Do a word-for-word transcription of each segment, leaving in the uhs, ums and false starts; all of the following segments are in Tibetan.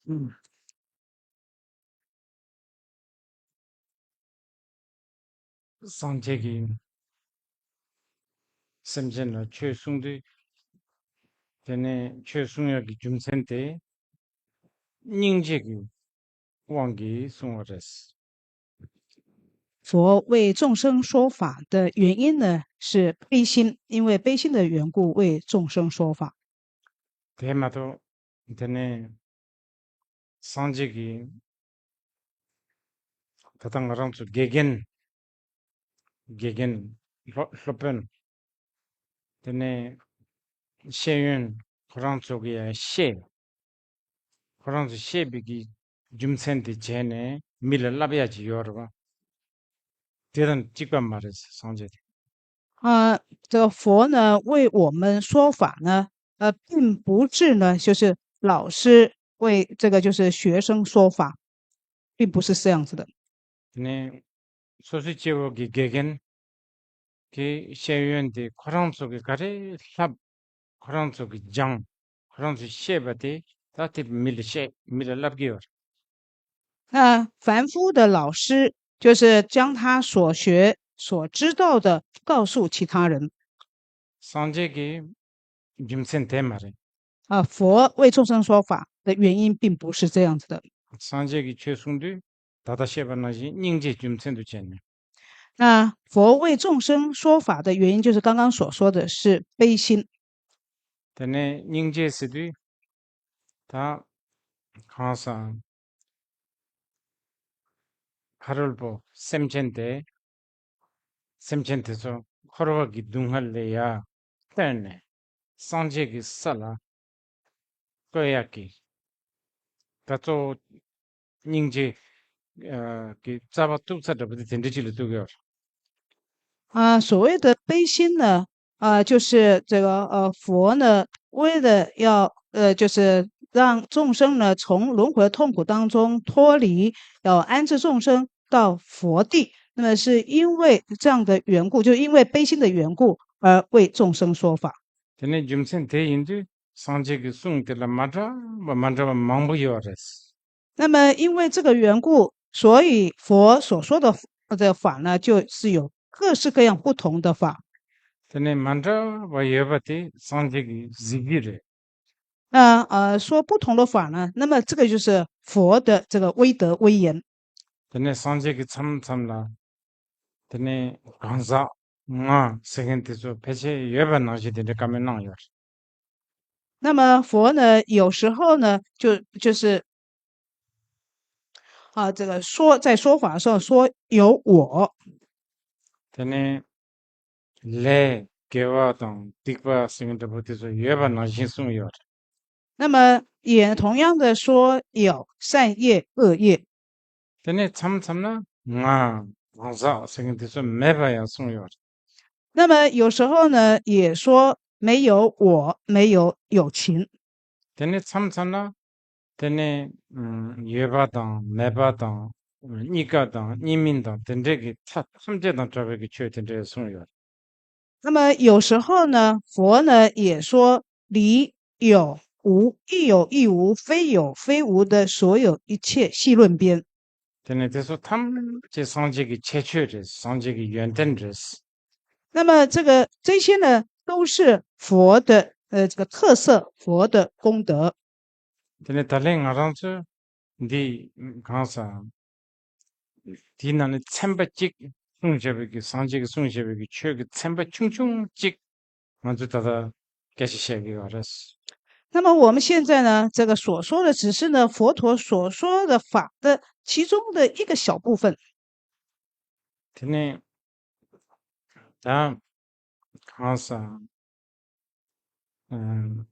སངས་རྒྱས་ཀྱིས་སེམས་ཅན་ལ་ཆོས་གསུངས་དུས། དེ་ནས་ཆོས་གསུང་ཡག་གི་རྒྱུ་མཚན་དེ་སྙིང་རྗེ་གི་དབང་གིས་གསུང་བ་རེད། 佛为众生说法的原因呢，是悲心，因为悲心的缘故为众生说法。 དེ་མ་གཏོགས་དེ་ནས་སངས་རྒྱས་ཀྱིས་ད་ལྟ་ང་རང་ཚོ་དགེ་རྒན། དགེ་རྒན་སློབ་སློབ་དཔོན། དེ་ནས་ཤེས་ཡོན། ཁོ་རང་ཚོ་གི་ཡང་ཤེས། ཁོ་རང་ཚོ་ཤེས་པའི་གི་རྒྱུ་མཚན་དེ་བྱས་ནས་མི་ལ་བསླབ་ཡག་ཅིག་ཡོད་རེད་བ། དེ་དང་གཅིག་པ་མ་རེད། སངས་རྒྱས་དེ། 啊，这个佛呢为我们说法呢，呃，并不是呢，就是老师为这个就是学生说法，并不是这样子的。 དེ་ནས་སོ་སོའི་སྐྱེ་བོ་གི་དགེ་རྒན་གྱི་ཤེས་ཡོན་དེ་ཁོ་རང་ཚོ་གི་ག་རེ་བསླབ། ཁོ་རང་ཚོ་གི་སྦྱངས། ཁོ་རང་ཚོས་ཤེས་པ་དེ་ད་དེ་མི་ལ་བཤད། མི་ལ་བསླབ་ཀྱི་ཡོད་རེད། 那凡夫的老师就是将他所学所知道的告诉其他人。 སངས་རྒྱས་ཀྱི་རྒྱུ་མཚན་དེ་མ་རེད། 啊，佛为众生说法的原因并不是这样子的。 སངས་རྒྱས་ཀྱིས་ཆོས་གསུང་དུས་ད་ལྟ་བཤད་པ་ནང་བཞིན་སྙིང་རྗེ་རྒྱུ་མཚན་དུ་བྱས་ནས། 那佛为众生说法的原因，就是刚刚所说的是悲心。 དེ་ནས་སྙིང་རྗེ་ཟེར་དུས་ད་གང་ཟག་ཕ་རོལ་པོ་སེམས་ཅན་དེ། སེམས་ཅན་དེ་ཚོ་འཁོར་བ་གི་སྡུག་བསྔལ་ལས་ཡར་བཏོན་ནས་སངས་རྒྱས་ཀྱི་ས་ལ་བཀོད་ཡག་གི། ད་གཙོ་བོ་སྙིང་རྗེ་ཨ་གི་རྩ་བ་གཏུགས་ས་འདྲ་པོ་དེ་དེ་འདྲ་ཅིག་ལ་གཏུགས་ཡོད། 啊，所谓的悲心呢，啊，就是这个呃，佛呢，为了要呃，就是让众生呢从轮回痛苦当中脱离，要安置众生到佛地。那么是因为这样的缘故，就因为悲心的缘故而为众生说法。 དེ་ནས་རྒྱུ་མཚན་དེ་ཡིན་དུས་སངས་རྒྱས་ཀྱི་གསུང་དེ་ལ་མ་འདྲ་བ་མ་འདྲ་བ་མང་པོ་ཡོད་རེད། 那么因为这个缘故，所以佛所说的这个法呢，就是有各式各样不同的法。 དེ་ནས་མ་འདྲ་བ་ཡོད་པ་དེ་སངས་རྒྱས་ཀྱི་གཟི་བརྗིད་རེད། 那呃，说不同的法呢，那么这个就是佛的这个威德威严。 དེ་ནས་སངས་རྒྱས་ཀྱི་མཚམས་མཚམས་ལ་དེ་ནས་གང་ཟག་ང་ཟེར་མཁན་དེ་ཚོ་ཕལ་ཆེར་ཡོད་པ་ནང་བཞིན་དེ་འདྲའི་བཀའ་མོལ་གནང་ཡོད་རེད། 那么佛呢，有时候呢，就就是啊，这个说在说法上说有我。 དེ་ནས་ལས་དགེ་བ་དང་སྡིག་པ་ཟེར་མཁན་འདྲ་པོ་དེ་ཚོ་ཡོད་པ་ནང་བཞིན་གསུངས་ཡོད་རེད། 那么也同样的说有善业恶业。 དེ་ནས་མཚམས་མཚམས་ན་ང་གང་ཟག་ཟེར་མཁན་དེ་ཚོ་མེད་པ་ཡང་གསུངས་ཡོད་རེད། 那么有时候呢，也说没有我，没有友情。 དེ་ནས་མཚམས་མཚམས་ན་དེ་ནས་ཨམ་ཡོད་པ་དང་མེད་པ་དང་གཉིས་ཀ་དང་གཉིས་མིན་དང་དེ་འདྲའི་གི་མཐའ་ཐམས་ཅད་དང་བྲལ་བའི་གི་ཆོས་དེ་འདྲས་གསུངས་ཡོད། 那么有时候呢，佛呢也说离有无、亦有亦无、非有非无的所有一切戏论边。 དེ་ནས་དེ་ཚོ་ཐམས་ཅད་སངས་རྒྱས་ཀྱི་ཁྱད་ཆོས་རེད། སངས་རྒྱས་ཀྱི་ཡོན་ཏན་རེད། 那么这个这些呢，都是佛的呃这个特色，佛的功德。 དེ་ནས་ད་ལན་ང་རང་ཚོས་འདི་གང་ཟག་དེའི་ནང་ནས་ཚན་པ་གཅིག་གསུངས་བཞག་པའི་གི་སངས་རྒྱས་ཀྱིས་གསུངས་བཞག་པའི་གི་ཆོས་ཀྱི་ཚན་པ་ཆུང་ཆུང་གཅིག་ང་ཚོས་ད་ལྟ་སྐད་ཆ་བཤད་ཀྱི་ཡོད་རེད། 那么我们现在呢，这个所说的只是呢佛陀所说的法的其中的一个小部分。 དེ་ནས་ད་གང་ཟག་ཨམ་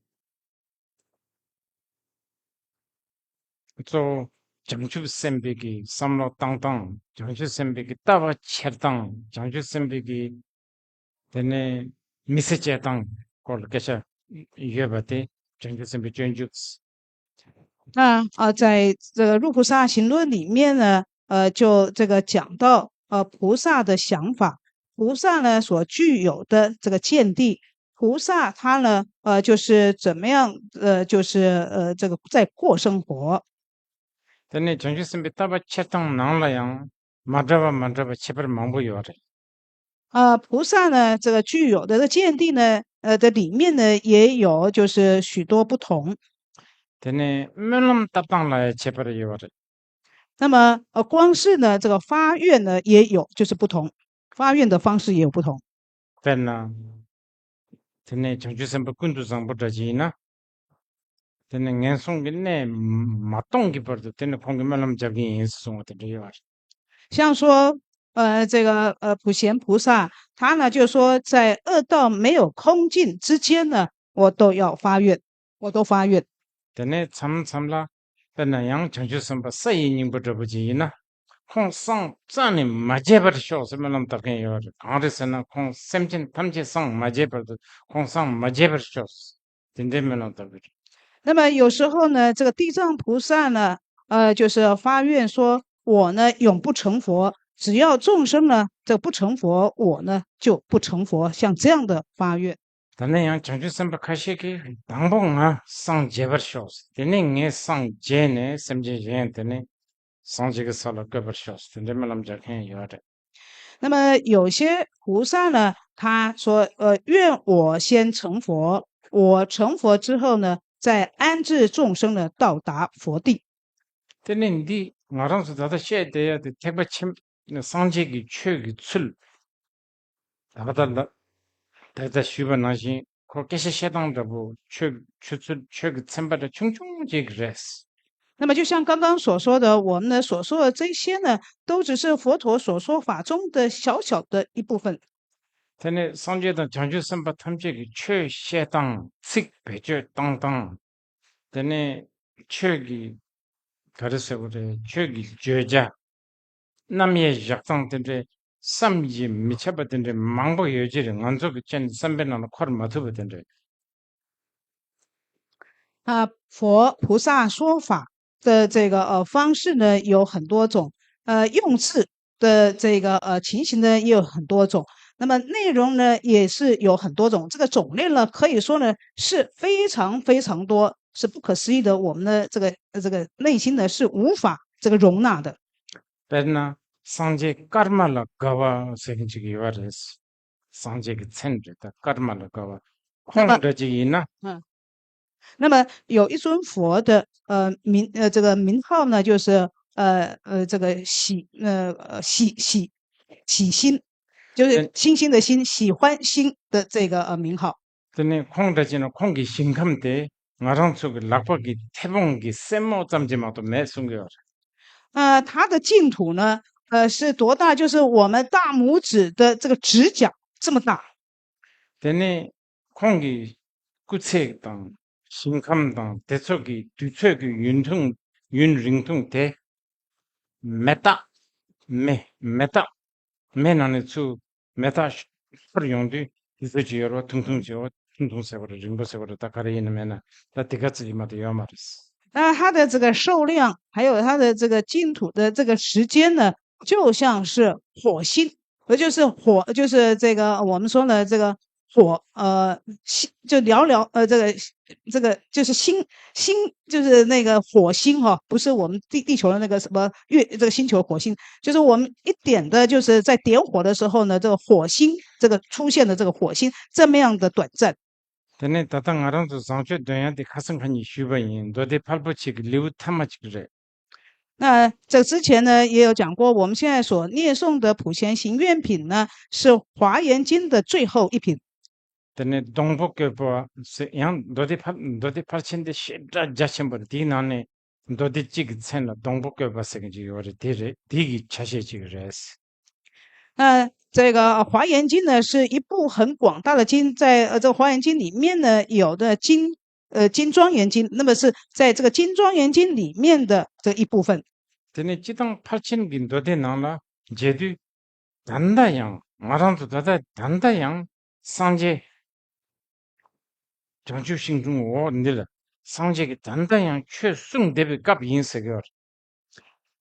གཙོ་བོ་བྱང་ཆུབ་སེམས་དཔའི་གི་བསམ་བློ་བཏང་སྟངས། བྱང་ཆུབ་སེམས་དཔའི་གི་ལྟ་བ་འཁྱེར་སྟངས། བྱང་ཆུབ་སེམས་དཔའི་གི་དེ་ནས་མི་ཚེ་སྐྱེལ་སྟངས་སྐོར་ལ་སྐད་ཆ་ཡོད་པ་དེ་བྱང་ཆུབ་སེམས་དཔའི་སྤྱོད་འཇུག 那啊，在这个《入菩萨行论》里面呢，呃，就这个讲到呃菩萨的想法，菩萨呢所具有的这个见地，菩萨他呢，呃，就是怎么样，呃，就是呃这个在过生活。དེ་ནས་བྱང་ཆུབ་སེམས་དཔའི་ལྟ་བ་འཁྱེར་སྟངས་ནང་ལ་ཡང་མ་འདྲ་བ་མ་འདྲ་བ་ཁྱད་པར་མང་པོ་ཡོད་རེད། 啊，菩萨呢，这个具有的这见地呢，呃的里面呢，也有就是许多不同。 དེ་ནས་སྨོན་ལམ་བཏབ་སྟངས་ལ་ཡང་ཁྱད་པར་ཡོད་རེད། 那么呃，光是呢，这个发愿呢，也有就是不同，发愿的方式也有不同。 དཔེར་ན། དེ་ནས་བྱང་ཆུབ་སེམས་དཔའ་ཀུན་ཏུ་བཟང་པོ་འདྲ་ཅིག་ཡིན་ན། དེ་ནས་ངན་སོང་གི་གནས་མ་སྟོངས་ཀྱི་བར་དུ་དེ་ནས་ཁོང་གི་སྨོན་ལམ་རྒྱག་གི་ཡིན་གསུངས་པ་དེ་འདྲ་ཡོད་རེད། 像说，呃，这个呃普贤菩萨，他呢就说在恶道没有空尽之间呢，我都要发愿，我都发愿。 དེ་ནས་མཚམས་མཚམས་ལ། དཔེར་ན་ཡང་བྱང་ཆུབ་སེམས་དཔའ་ས་ཡི་སྙིང་པོ་འདྲ་པོ་ཅིག་ཡིན་ན། ཁོང་སངས་རྩ་ནས་མ་རྒྱས་པར་ཤོག་ཟེར་སྨོན་ལམ་བཏབ་མཁན་ཡོད་རེད། གང་རེད་ཟེར་ན་ཁོང་སེམས་ཅན་ཐམས་ཅད་སངས་མ་རྒྱས་པར་དུ་ཁོང་སངས་མ་རྒྱས་པར་ཤོག་དེ་འདྲའི་སྨོན་ལམ་བཏབ་ཀྱི་རེད། 那么有时候呢，这个地藏菩萨呢，呃，就是发愿说，我呢永不成佛，只要众生呢这不成佛，我呢就不成佛，像这样的发愿。 ད་ནས་ཡང་བྱང་ཆུབ་སེམས་དཔའ་ཁ་ཤས་ཀྱིས་དང་པོ་ང་སངས་རྒྱས་པར་ཤོག་དེ་ནས་ངས་སངས་རྒྱས་ནས་སེམས་ཅན་གཞན་དེ་ནས་སངས་རྒྱས་ཀྱི་ས་ལ་བཀོད་པར་ཤོག་དེ་འདྲའི་སྨོན་ལམ་རྒྱག་མཁན་ཡོད་རེད། 那么有些菩萨呢，他说，呃，愿我先成佛，我成佛之后呢，再安置众生呢到达佛地。 དེ་ནས་འདི་ང་རང་ཚོ་ད་ལྟ་བཤད་བསྡད་ཡ་དེ་ཐེག་པ་ཆེན་སངས་རྒྱས་ཀྱི་ཆོས་ཀྱི་ཚུལ། ད་ལྟ་ལ་ད་ལྟ་ཞུས་པ་ནང་བཞིན་ཁོ་སྐད་ཆ་བཤད་སྟངས་འདྲ་པོ་ཆོས་ཆོས་ཚུལ་ཆོས་ཀྱི་ཚན་པ་འདྲ་ཆུང་ཆུང་ཅིག་རེད། 那么，就像刚刚所说的，我们呢所说的这些呢，都只是佛陀所说法中的小小的一部分。 དེ་ནས་སངས་རྒྱས་དང་བྱང་ཆུབ་སེམས་དཔའ་ཐམས་ཅད་ཀྱི་ཆོས་བཤད་སྟངས་ཚིག་བེད་སྤྱོད་བཏང་སྟངས། དེ་ནས་ཆོས་ཀྱི་ག་རེ་ཟེར་དགོས་རེད། ཆོས་ཀྱི་བརྗོད་བྱ། རྣམ་དབྱེ་བཞག་སྟངས་དེ་འདྲའི་བསམ་གྱིས་མི་ཁྱབ་པ་དེ་འདྲའི་མང་པོ་ཡོད་ཀྱི་རེད། ང་ཚོ་གི་སྤྱན་བསམ་པའི་ནང་ལ་འཁོར་མ་ཐུབ་པ་དེ་འདྲའི། 啊，佛菩萨说法的这个呃方式呢有很多种，呃，用字的这个呃情形呢也有很多种，那么内容呢也是有很多种，这个种类呢可以说呢是非常非常多，是不可思议的，我们的这个呃这个内心呢是无法这个容纳的。 དཔེར་ན་སངས་རྒྱས་ཀརྨ་ལ་དགའ་བ་ཟེར་མཁན་ཅིག་ཡོད་པ་རེད། སངས་རྒྱས་ཀྱི་མཚན་རེད། ད་ཀརྨ་ལ་དགའ་བ། ཁོང་འདྲ་ཅིག་ཡིན་ན། 嗯，那么有一尊佛的呃名呃这个名号呢，就是呃呃这个喜呃呃喜喜喜心，就是星星的星，喜欢心的这个呃名号。 དེ་ནས་ཁོང་འདྲ་ཅིག་ན་ཁོང་གི་ཞིང་ཁམས་དེ་ང་རང་ཚོ་གི་ལག་པ་གི་མཐེ་བོང་གི་སེན་མོ་ཙམ་གྱིས་མ་གཏོགས་མེད་གསུང་གི་ཡོད་རེད། 呃，它的净土呢，呃，是多大？就是我们大拇指的这个指甲这么大。 དེ་ནས་ཁོང་གི་སྐུ་ཚེ་དང་ཞིང་ཁམས་དང་དེ་ཚོ་གི་དུས་ཚོད་ཀྱི་ཡུན་ཐུང་ཡུན་རིང་ཐུང་དེ། མེ་སྟག་མེ་མེ་སྟག་མེ་ནང་ནས་ཚུར་མེ་སྟག་འཕུར་ཡོང་དུས་དུས་ཚོད་ཅིག་ཡོད་རེད་པ། ཐུང་ཐུང་ཅིག་ཡོད་པ། ཐུང་ཐུང་ཟེར་བ་རེད། རིང་པོ་ཟེར་བ་རེད། ད་ག་རེ་ཡིན་ནམ་མེད་ན་ད་དེ་ག་ཙམ་ཅིག་མ་གཏོགས་ཡོད་མ་རེད། 那它的这个寿量，还有它的这个净土的这个时间呢，就像是火星，呃，就是火，就是这个我们说的这个火，呃，星，就寥寥，呃，这个这个就是星星，就是那个火星哈，不是我们地地球的那个什么月，这个星球火星，就是我们一点的，就是在点火的时候呢，这个火星这个出现的这个火星这么样的短暂。 དེ་ནས་ད་ལྟ་ང་རང་ཚོ་བཟང་སྤྱོད་འདོན་ཡ་དེ་ཁ་སང་ཁ་ཉིན་ཞུས་པ་ཡིན། མདོ་སྡེ་ཕལ་པོ་ཆེ་གི་ལེའུ་ཐ་མ་གཅིག་རེད། 那这之前呢，也有讲过，我们现在所念诵的普贤行愿品呢，是华严经的最后一品。 དེ་ནས་སྡོང་པོ་བཀོད་པ་ཟེར་ཡང་མདོ་སྡེ་ཕལ་མདོ་སྡེ་ཕལ་ཆེན་དེ་ཞེ་དྲག་རྒྱ་ཆེན་པོ་རེད། དེའི་ནང་ནས་མདོ་སྡེ་གཅིག་གི་མཚན་ལ་སྡོང་པོ་བཀོད་པ་ཟེར་མཁན་ཅིག་ཡོད་རེད། དེ་རེད། དེ་གི་ཆ་ཤས་ཅིག་རེད། 那这个呃华严经呢，是一部很广大的经，在呃这个华严经里面呢，有的经呃经庄严经，那么是在这个经庄严经里面的这一部分。 དེ་ནས་སྤྱི་བཏང་ཕལ་ཆེན་གྱི་མདོ་སྡེ་ནང་ལ་མཇལ་དུས་ད་ལྟ་ཡང་ང་རང་ཚོ་ད་ལྟ་ད་ལྟ་ཡང་སངས་རྒྱས་བྱང་ཆུབ་ཤིང་དྲུང་འོག་འདི་ལ་སངས་རྒྱས་ཀྱིས་ད་ལྟ་ཡང་ཆོས་གསུངས་བསྡད་པའི་སྐབས་ཡིན་ཟེར་གྱི་ཡོད་རེད།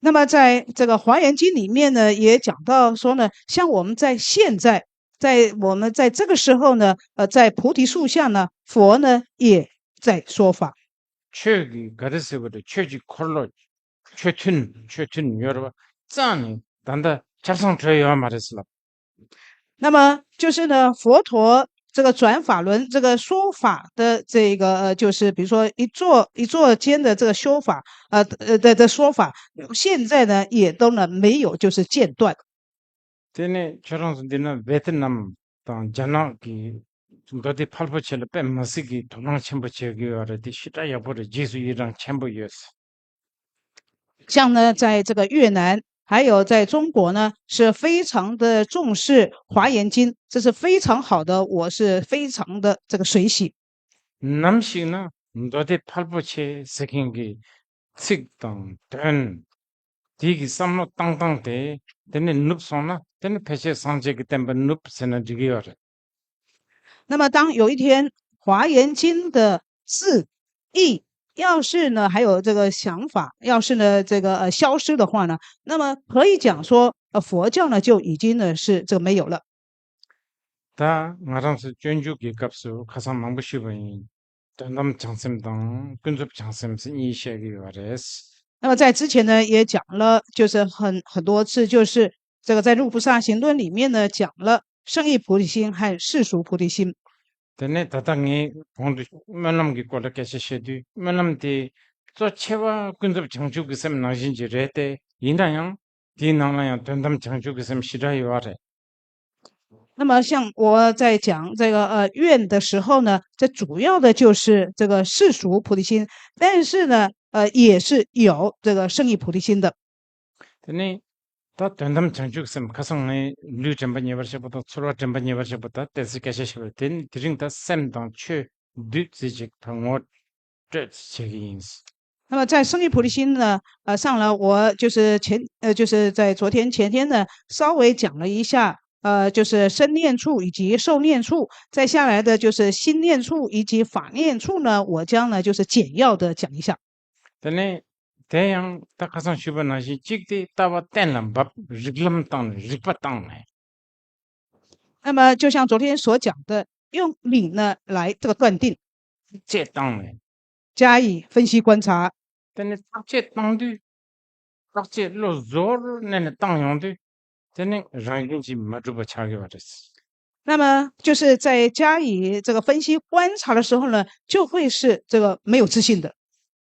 那么在这个华严经里面呢，也讲到说呢，像我们在现在，在我们在这个时候呢，呃，在菩提树下呢，佛呢也在说法。 ཆོས་ཀྱི་ག་རེ་ཟེར་བ་རེད། ཆོས་ཀྱི་འཁོར་ལོ་ ཆོས་མཐུན་ཆོས་མཐུན་ཡོད་རེད་པ། རྩ་ནས་ད་ལྟ་ཆ་ཚང་གྲོལ་ཡོད་མ་རེད་ཟེར་ལབ། 那么就是呢，佛陀这个转法轮这个说法的这个呃，就是比如说一座一座间的这个修法，呃呃的的说法，现在呢也都呢没有就是间断。 དེ་ནས་ཁྱོད་རང་ཚོ་འདི་ན་ཝེ་ཏི་ནམ་དང་རྒྱ་ནག་གི་མདོ་སྡེ་ཕལ་པོ་ཆེ་ལ་དཔེ་མི་སྲིད་ཀྱི་དོ་སྣང་ཆེན་པོ་བྱེད་ཀྱི་ཡོད་རེད། དེ་ཞེ་དྲག་ཡག་པོ་རེད། རྗེས་སུ་ཡི་རང་ཆེན་པོ་ཡོད། 像呢，在这个越南，还有在中国呢，是非常的重视《华严经》，这是非常好的，我是非常的这个随喜。 ནམ་ཞིག་ན་མདོ་སྡེ་ཕལ་པོ་ཆེ་ཟེར་མཁན་གྱི་ཚིག་དང་དོན་དེ་གི་བསམ་བློ་བཏང་སྟངས་དེ་དེ་ནས་ནུབ་སོང་ན་དེ་ནི་ཕལ་ཆེར་སངས་རྒྱས་ཀྱི་བསྟན་པ་ནུབ་ཟེར་ན་འགྲིག་གི་ཡོད་རེད། 那么当有一天《华严经》的字义，要是呢还有这个想法，要是呢这个呃消失的话呢，那么可以讲说，呃佛教呢就已经呢是这个没有了。 ད་ང་རང་ཚོ་སྤྱོད་འཇུག་གི་སྐབས་སུ་ཁ་སང་མང་པོ་ཞུས་པ་ཡིན། དོན་དམ་བྱང་སེམས་དང་ཀུན་རྫོབ་བྱང་སེམས་ཟེར་གཉིས་བཤད་ཀྱི་ཡོད་རེད། 那么在之前呢，也讲了，就是很很多次，就是这个在《入菩萨行论》里面呢讲了圣意菩提心和世俗菩提心。 དེ་ནས་ད་ལྟ་ངས་གོང་དུ་སྨོན་ལམ་གྱི་སྐོར་ལ་སྐད་ཆ་བཤད་དུས་སྨོན་ལམ་དེ་གཙོ་ཆེ་བ་ཀུན་རྫོབ་བྱང་ཆུབ་ཀྱི་སེམས་ནང་བཞིན་གྱི་རེད་དེ། ཡིན་ན་ཡང་དེའི་ནང་ལ་ཡང་དོན་དམ་བྱང་ཆུབ་ཀྱི་སེམས་ཞེ་དྲག་ཡོད་རེད། 那么像我在讲这个呃愿的时候呢，这主要的就是这个世俗菩提心，但是呢，呃，也是有这个圣意菩提心的。 དེ་ནས་ད་དོན་དམ་བྱང་ཆུབ་སེམས་ཁ་སང་ངས་ལུས་དྲན་པ་ཉེ་བར་བཞག་པ་དང་ཚོར་བ་དྲན་པ་ཉེ་བར་བཞག་པ་ད་ཏོག་ཙམ་སྐད་ཆ་བཤད་པ་དེ་ནི་དེ་རིང་ད་སེམས་དང་ཆོས་བདུད་རྩི་ཅིག་ད་ངོ་སྤྲོད་བྱེད་ཀྱི་ཡིན། 那么在圣意菩提心呢，呃，上来我就是前呃，就是在昨天前天呢，稍微讲了一下，呃，就是身念处以及受念处，再下来的就是心念处以及法念处呢，我将呢就是简要的讲一下。 དེ་ནས་དེ་ཡང་ད་ཁ་སང་ཞུས་པ་ནང་བཞིན་གཅིག་དེ་ལྟ་བ་གཏན་ལ་འབབ། རིགས་ལམ་བཏང་ནས་རིག་པ་བཏང་ནས། 那么就像昨天所讲的，用理呢来这个断定， བཅད་བཏང་ནས། 加以分析观察。 དེ་ནས་བརྟག་དཔྱད་བཏང་དུས་བརྟག་དཔྱད་བློ་གཟུ་བོར་གནས་ནས་བཏང་ཡོང་དུས་དེ་ནི་རང་བཞིན་གྱིས་མ་གྲུབ་པ་ཆགས་ཀྱི་ཡོད་རེད། 那么就是在加以这个分析观察的时候呢，就会是这个没有自信的。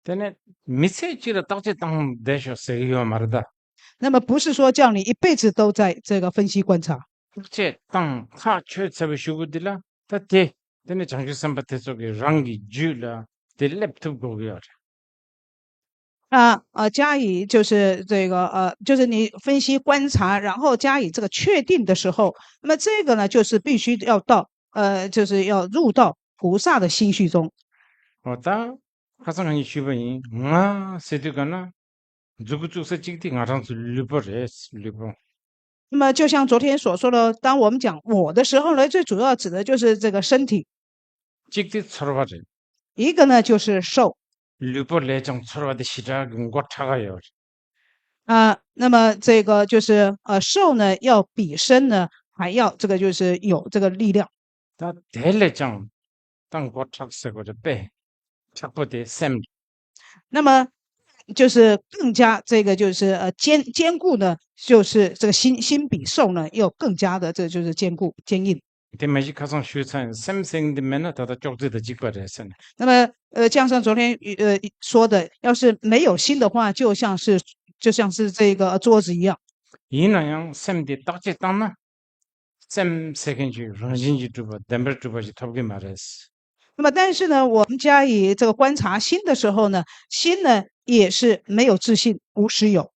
དེ་ནས་མི་ཚེ་གཅིག་ལ་བརྟག་དཔྱད་བཏང་བསྡད་ཤོག་ཟེར་གྱི་ཡོད་མ་རེད་ད། 那么不是说叫你一辈子都在这个分析观察。 བརྟག་དཔྱད་བཏང་ཐག་ཆོད་ཚར་བའི་གཞུག་གུ་འདི་ལ་ད་དེ་དེ་ནི་བྱང་ཆུབ་སེམས་དཔའ་དེ་ཚོ་གི་རང་གི་རྒྱུད་ལ་དེ་སླེབས་ཐུབ་དགོས་ཀྱི་ཡོད་རེད། 啊，呃，加以就是这个呃，就是你分析观察，然后加以这个确定的时候，那么这个呢，就是必须要到呃，就是要入到菩萨的心绪中。 འོ་ད་ཁ་སང་ང་གཉིས་ཞུས་པ་ཡིན། ང་ཟེར་དུས་ག་ན་མཛུབ་གུ་བཙུགས་ས་གཅིག་དེ་ང་རང་ཚོའི་ལུས་པོ་རེད། ལུས་པོ། 那么就像昨天所说的，当我们讲我的时候呢，最主要指的就是这个身体。 གཅིག་དེ་ཚོར་བ་རེད། 一个呢就是受。 ལུས་པོ་ལས་ཀྱང་ཚོར་བ་དེ་ཞེ་དྲག་གི་མགོ་ཁྲག་ག་ཡོད་རེད། 啊，那么这个就是呃，受呢要比身呢还要这个就是有这个力量。 ད་དེ་ལས་ཀྱང་ད་མགོ་ཁྲག་ཟེར་དགོས་རེད་པས། ཁྲག་པོ་དེ་སེམས། 那么就是更加这个就是呃坚坚固呢，就是这个心心比受呢又更加的这就是坚固坚硬。 དེ་མ་གཞི་ཁ་སང་ཞུས་ཚར་ཡིན། སེམས་ཟེར་མཁན་འདི་མེད་ན་ད་ལྟ་ཅོག་ཙེ་དང་གཅིག་པ་རེད་ཟེར་ནས། 那么呃，就像昨天呃说的，要是没有心的话，就像是就像是这个桌子一样。 ཡིན་ན་ཡང་སེམས་དེ་བརྟག་དཔྱད་བཏང་ན། སེམས་ཟེར་མཁན་གྱི་རང་བཞིན་གྱིས་གྲུབ་པ་བདེན་པར་གྲུབ་པ་ཞིག་ཐོབ་ཀྱི་མ་རེད། 那么，但是呢，我们加以这个观察心的时候呢，心呢也是没有自信，无实有。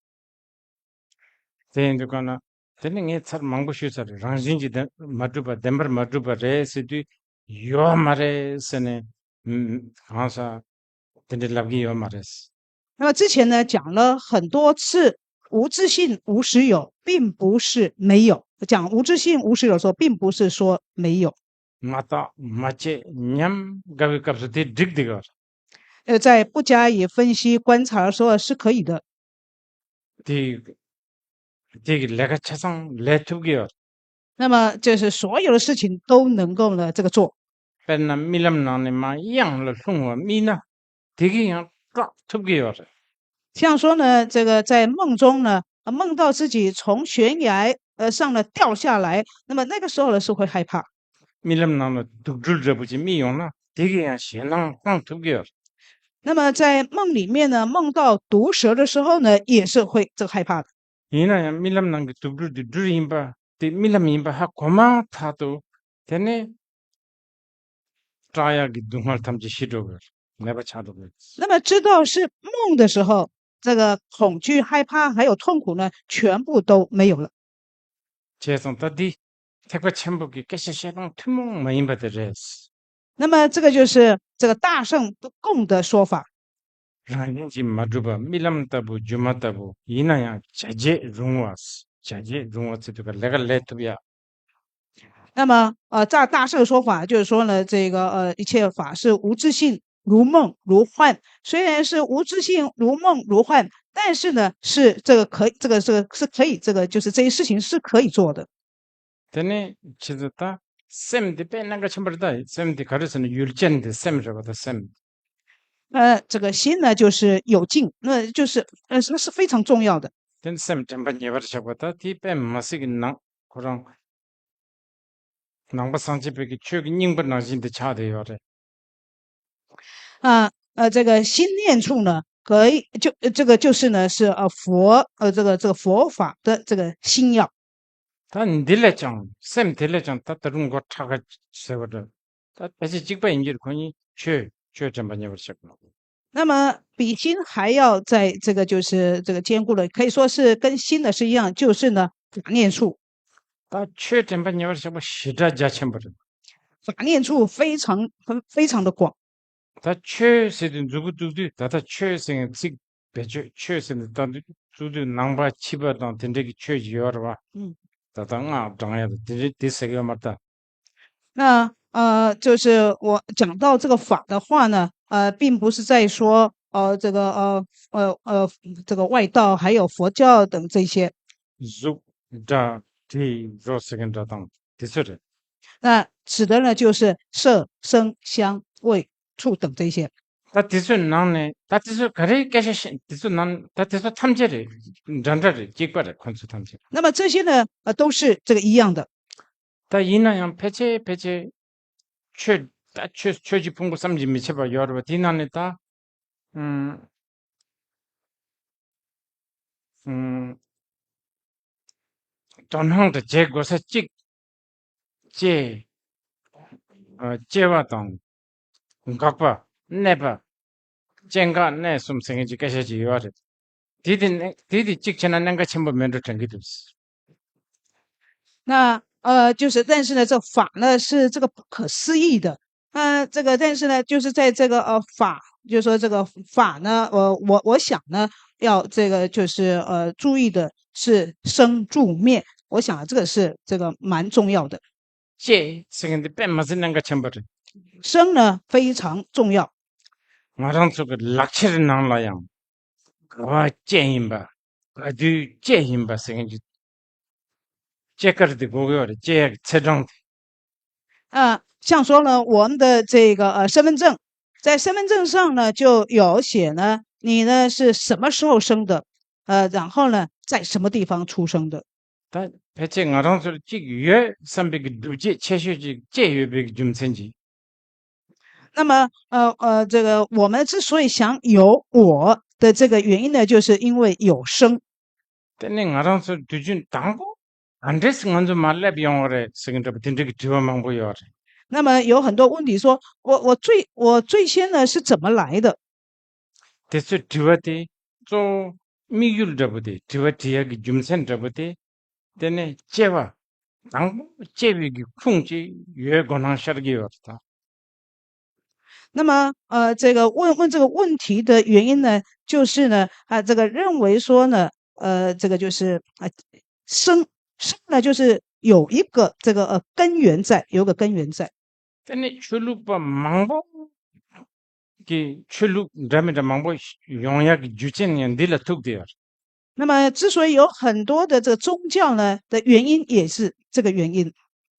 དེ་ཡིན་དུས་ག་ན་དེ་ནི་ངས་ཚར་མང་པོ་ཞུས་ཚར་རེད། རང་བཞིན་གྱིས་བདེན་མ་གྲུབ་པ་བདེན་པར་མ་གྲུབ་པ་རེད་ཟེར་དུས་ཡོད་མ་རེད་ཟེར་ནས་ཨུམ་གང་ཟག་དེ་འདྲ་ལབ་ཀྱི་ཡོད་མ་རེད། 那么之前呢，讲了很多次，无自性、无实有，并不是没有。讲无自性、无实有的时候，并不是说没有。 མ་བརྟགས་མ་དཔྱད་ཉམས་དགའ་བའི་སྐབས་སུ་དེ་འགྲིག་བསྡད་ཡོད་རེད། 呃，在不加以分析观察的时候是可以的。 དེ་དེ་གི་ལས་ཀ་ཆ་ཚང་ལས་ཐུབ་ཀྱི་ཡོད་རེད། 那么，这是所有的事情都能够呢这个做。 དཔེར་ན་རྨི་ལམ་ནང་ནས་མར་གཡང་ལ་ལྷུང་བ་རྨིས་ན་དེ་གི་ཡང་སྐྲག་ཐུབ་ཀྱི་ཡོད་རེད། 像说呢，这个在梦中呢，呃梦到自己从悬崖呃上呢掉下来，那么那个时候呢是会害怕。རྨི་ལམ་ནང་ལ་སྡུག་སྦྲུལ་འདྲ་པོ་ཅིག་རྨིས་ཡོང་ན་དེ་གིས་ཡང་ཞེད་སྣང་བཏང་ཐུབ་ཀྱི་ཡོད། 那么在梦里面呢，梦到毒蛇的时候呢，也是会这个害怕的。 ཡིན་ན་ཡང་རྨི་ལམ་ནང་གི་སྡུག་སྦྲུལ་དེ་སྦྲུལ་ཡིན་པ་དེ་རྨི་ལམ་ཡིན་པ་ཧ་གོ་མ་ཐག་ཏུ་དེ་ནས་སྐྲག་ཡག་གི་སྡུག་བསྔལ་ཐམས་ཅད་ཞི་འགྲོ་གི་མེད་པ་ཆགས་འགྲོ་གི། 那么知道是梦的时候，这个恐惧、害怕还有痛苦呢，全部都没有了。 བྱས་ཙང་ད་འདི་ཐེག་པ་ཆེན་པོ་གི་སྐད་ཆ་བཤད་སྟངས་ཐུན་མོང་མ་ཡིན་པ་དེ་རེད། 那么这个就是这个大乘不共的说法。 རང་བཞིན་གྱིས་མ་གྲུབ་པ་རྨི་ལམ་ལྟ་བུ་སྒྱུ་མ་ལྟ་བུ་ཡིན་ན་ཡང་བྱ་བྱེད་རུང་བ། བྱ་བྱེད་རུང་བ་ཚེ་དུས་ཀ་ལས་ཀ་ལས་ཐུབ་ཡ། 那么，呃，在大乘说法就是说呢，这个呃，一切法是无自性，如梦如幻。虽然是无自性，如梦如幻，但是呢，是这个可以，这个这个是可以，这个就是这些事情是可以做的。 དེ་ནས་ཁྱེད་ཚོ་ད་སེམས་དེ་དཔེ་གནད་འགག་ཆེན་པོ་རེད། ད་སེམས་དེ་ག་རེ་ཟེར་ན་ཡུལ་ཅན་དེ་སེམས་རེད་པ། ད་སེམས། 呃，这个心呢，就是有境，那就是呃，那是非常重要的。 དེ་ནས་སེམས་དྲན་པ་ཉེ་བར་བཞག་པ་ད་དེ་དཔེ་མི་སྲིད་ཀྱི་ནང་ཁོ་རང་ནང་པ་སངས་རྒྱས་པའི་གི་ཆོས་ཀྱི་སྙིང་པོ་ནང་བཞིན་དུ་ཆགས་བསྡད་ཡོད་རེད། 啊，呃，这个心念处呢，可以就呃这个就是呢是呃佛呃这个这个佛法的这个心要。 ད་འདི་ལས་ཀྱང་སེམས་དེ་ལས་ཀྱང་ད་ད་རུང་མགོ་ཁྲ་ཁ་ཟེར་བ་འདྲ། ད་ཕལ་ཆེར་གཅིག་པ་ཡིན་གྱི་རེད། ཁོ་གཉིས་ཆོས་ཆོས་དྲན་པ་ཉེ་བར་བཞག་པ། 那么比心还要在这个就是这个坚固的，可以说是跟心的是一样，就是呢法念处。 ད་ཆོས་དྲན་པ་ཉེ་བར་བཞག་པ་ཞེ་དྲག་རྒྱ་ཆེན་པོ་རེད། 法念处非常非常的广。 ད་ཆོས་ཟེར་དུས་མཛུབ་གུ་བཙུགས་དུས་ད་ལྟ་ཆོས་ཟེར་མཁན་ཚིག་བེད་སྤྱོད་ཆོས་ཟེར་ནས་ད་དུས་བཙུགས་དུས་ནང་པ་ཕྱི་པ་དང་དེ་འདྲ་གི་ཆོས་ཅིག་ཡོད་རེད་བ། 嗯。 ད་ལྟ་སྔགས་བགྲང་ཡ་དང་དེ་འདྲ་དེ་ཟེར་གི་ཡོད་མ་རེད་ད། 那呃，就是我讲到这个法的话呢，呃，并不是在说呃这个呃呃呃这个外道还有佛教等这些。 གཟུགས་སྒྲ་དྲི་རོ་ཟེར་མཁན་འདྲ་དང་དེ་ཚོ་རེད། 那指的呢就是色、声、香、味、触等这些。 ད་དེ་ཚོའི་ནང་ནས་ད་དེ་ཚོ་ག་རེའི་སྐད་ཆ་བཤད། དེ་ཚོ་ནང་ད་དེ་ཚོ་ཐམས་ཅད་རེད། འདྲ་འདྲ་རེད། གཅིག་པ་རེད། ཁོ་ཚོ་ཐམས་ཅད། 那么这些呢，呃，都是这个一样的。 ད་ཡིན་ན་ཡང་ཕལ་ཆེར་ཕལ་ཆེར་ཆོས་ད་ཆོས་ཆོས་ཀྱི་ཕུང་པོ་བསམ་གྱིས་མི་ཁྱབ་པ་ཡོད་རེད་བ། དེའི་ནང་ནས་ད་ཨུམ་ཨུམ། དོ་སྣང་དང་བྱེད་དགོས་ས་གཅིག་སྐྱེ། ཨ། སྐྱེ་བ་དང་། འགག་པ། གནས་པ། སྐྱེ་འགག་གནས་གསུམ་ཟེར་མཁན་གྱི་སྐད་ཆ་ཅིག་ཡོད་རེད། དེ་དེ་ནི་དེ་དེ་གཅིག་བྱས་ན་གནད་འགག་ཆེན་པོ་མེད་འགྲོ་དྲན་གྱི་འདུག 那呃，就是，但是呢，这法呢是这个不可思议的。呃，这个，但是呢，就是在这个呃法，就是说这个法呢，呃，我我想呢，要这个就是呃注意的是生住灭，我想这个是这个蛮重要的。 སྐྱེ་ཟེར་མཁན་དེ་དཔེ་མི་སྲིད་གནད་འགག་ཆེན་པོ་རེད། 生呢非常重要。 ང་རང་ཚོ་གི་ལག་ཁྱེར་ནང་ལ་ཡང་ག་བ་སྐྱེ་ཡིན་པ། ག་དུས་སྐྱེ་ཡིན་པ་ཟེར་མཁན་གྱི་སྐྱེ་སྐར་དེ་དགོས་ཀྱི་ཡོད་རེད། སྐྱེ་ཡག་གི་ཚེས་གྲངས་དེ། 啊，像说呢，我们的这个呃身份证，在身份证上呢就有写呢，你呢是什么时候生的，呃，然后呢在什么地方出生的。 ད་ཕལ་ཆེར་ང་རང་ཚོར་གཅིག་ཡོད་བསམ་པའི་གི་སྒྲུབ་བྱེད་ཆེ་ཤོས་ཅིག་སྐྱེ་ཡོད་པའི་གི་རྒྱུ་མཚན་གྱིས། 那么，呃呃，这个我们之所以想有我的这个原因呢，就是因为有生。 དེ་ནི་ང་རང་ཚོར་དུས་རྒྱུན་དང་པོ་ག་འདྲས་ང་ཚོ་མར་སླེབས་ཡོང་བ་རེད་ཟེར་གི་འདྲ་པོ་དེ་འདྲ་གི་དྲི་བ་མང་པོ་ཡོད་རེད། 那么有很多问题说，我我最我最先呢是怎么来的？ དེ་ཚོའི་དྲི་བ་དེ་གཙོ་བོ་དམིགས་ཡུལ་འདྲ་པོ་དེ། དྲི་བ་དྲི་ཡག་གི་རྒྱུ་མཚན་འདྲ་པོ་དེ། དེ་ནས་སྐྱེ་བ། དང་པོ་སྐྱེ་བའི་གི་ཁུངས་ཅིག་ཡོད་དགོས་སྣང་ཤར་གྱི་ཡོད་རེད་ད། 那么，呃，这个问问这个问题的原因呢，就是呢，啊，这个认为说呢，呃，这个就是啊，生生呢，就是有一个这个呃根源在，有个根源在。 དེ་ནི་ཆོས་ལུགས་པ་མང་པོ་གི་ཆོས་ལུགས་འདྲ་མི་འདྲ་མང་པོ་ཡོང་ཡག་གི་རྒྱུ་རྐྱེན་ཡང་འདི་ལ་ཐུག་བསྡད་ཡོད་རེད། 那么，之所以有很多的这个宗教呢，的原因也是这个原因。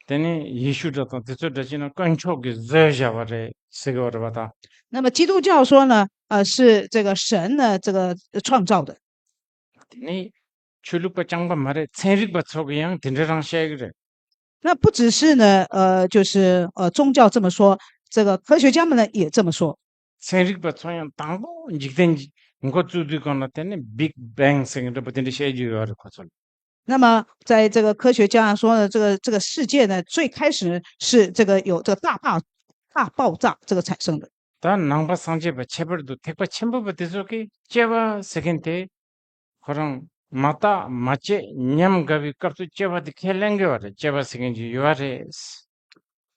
དེ་ནས་ཡེ་ཤུ་འདྲ་དང་དེ་ཚོ་འདྲ་བྱས་ན་དཀོན་མཆོག་གིས་བཟོས་བཞག་པ་རེད་ཟེར་གི་ཡོད་རེད་པ་ད། 那么基督教说呢，呃，是这个神呢，这个创造的。 དེ་ནས་ཆོས་ལུགས་པ་རྐྱང་པ་མ་རེད། ཚན་རིག་པ་ཚོ་གིས་ཡང་དེ་འདྲ་རང་བཤད་གི་རེད། 那不只是呢，呃，就是呃宗教这么说，这个科学家们呢也这么说。 ཚན་རིག་པ་ཚོ་ཡང་དང་པོ་འཇིག་རྟེན་འགོ་བཙུགས་དུས་སྒང་ལ་དེ་ནས་Big Bang ཟེར་གི་འདྲ་པོ་དེ་འདྲ་བཤད་རྒྱུ་ཡོད་རེད་ཁོ་ཚོ་ལ། 那么在这个科学家说呢，这个这个世界呢，最开始是这个有这个大爆大爆炸这个产生的。 ད་ནང་པ་སངས་རྒྱས་པ་ཁྱད་པར་དུ་ཐེག་པ་ཆེན་པོ་པ་དེ་ཚོ་གིས་སྐྱེ་བ་ཟེར་མཁན་དེ་ཁོ་རང་མ་བརྟགས་མ་དཔྱད་ཉམས་དགའ་བའི་སྐབས་སུ་སྐྱེ་བ་དེ་ཁས་ལེན་གི་ཡོད་རེད། སྐྱེ་བ་ཟེར་མཁན་ཅིག་ཡོད་རེད།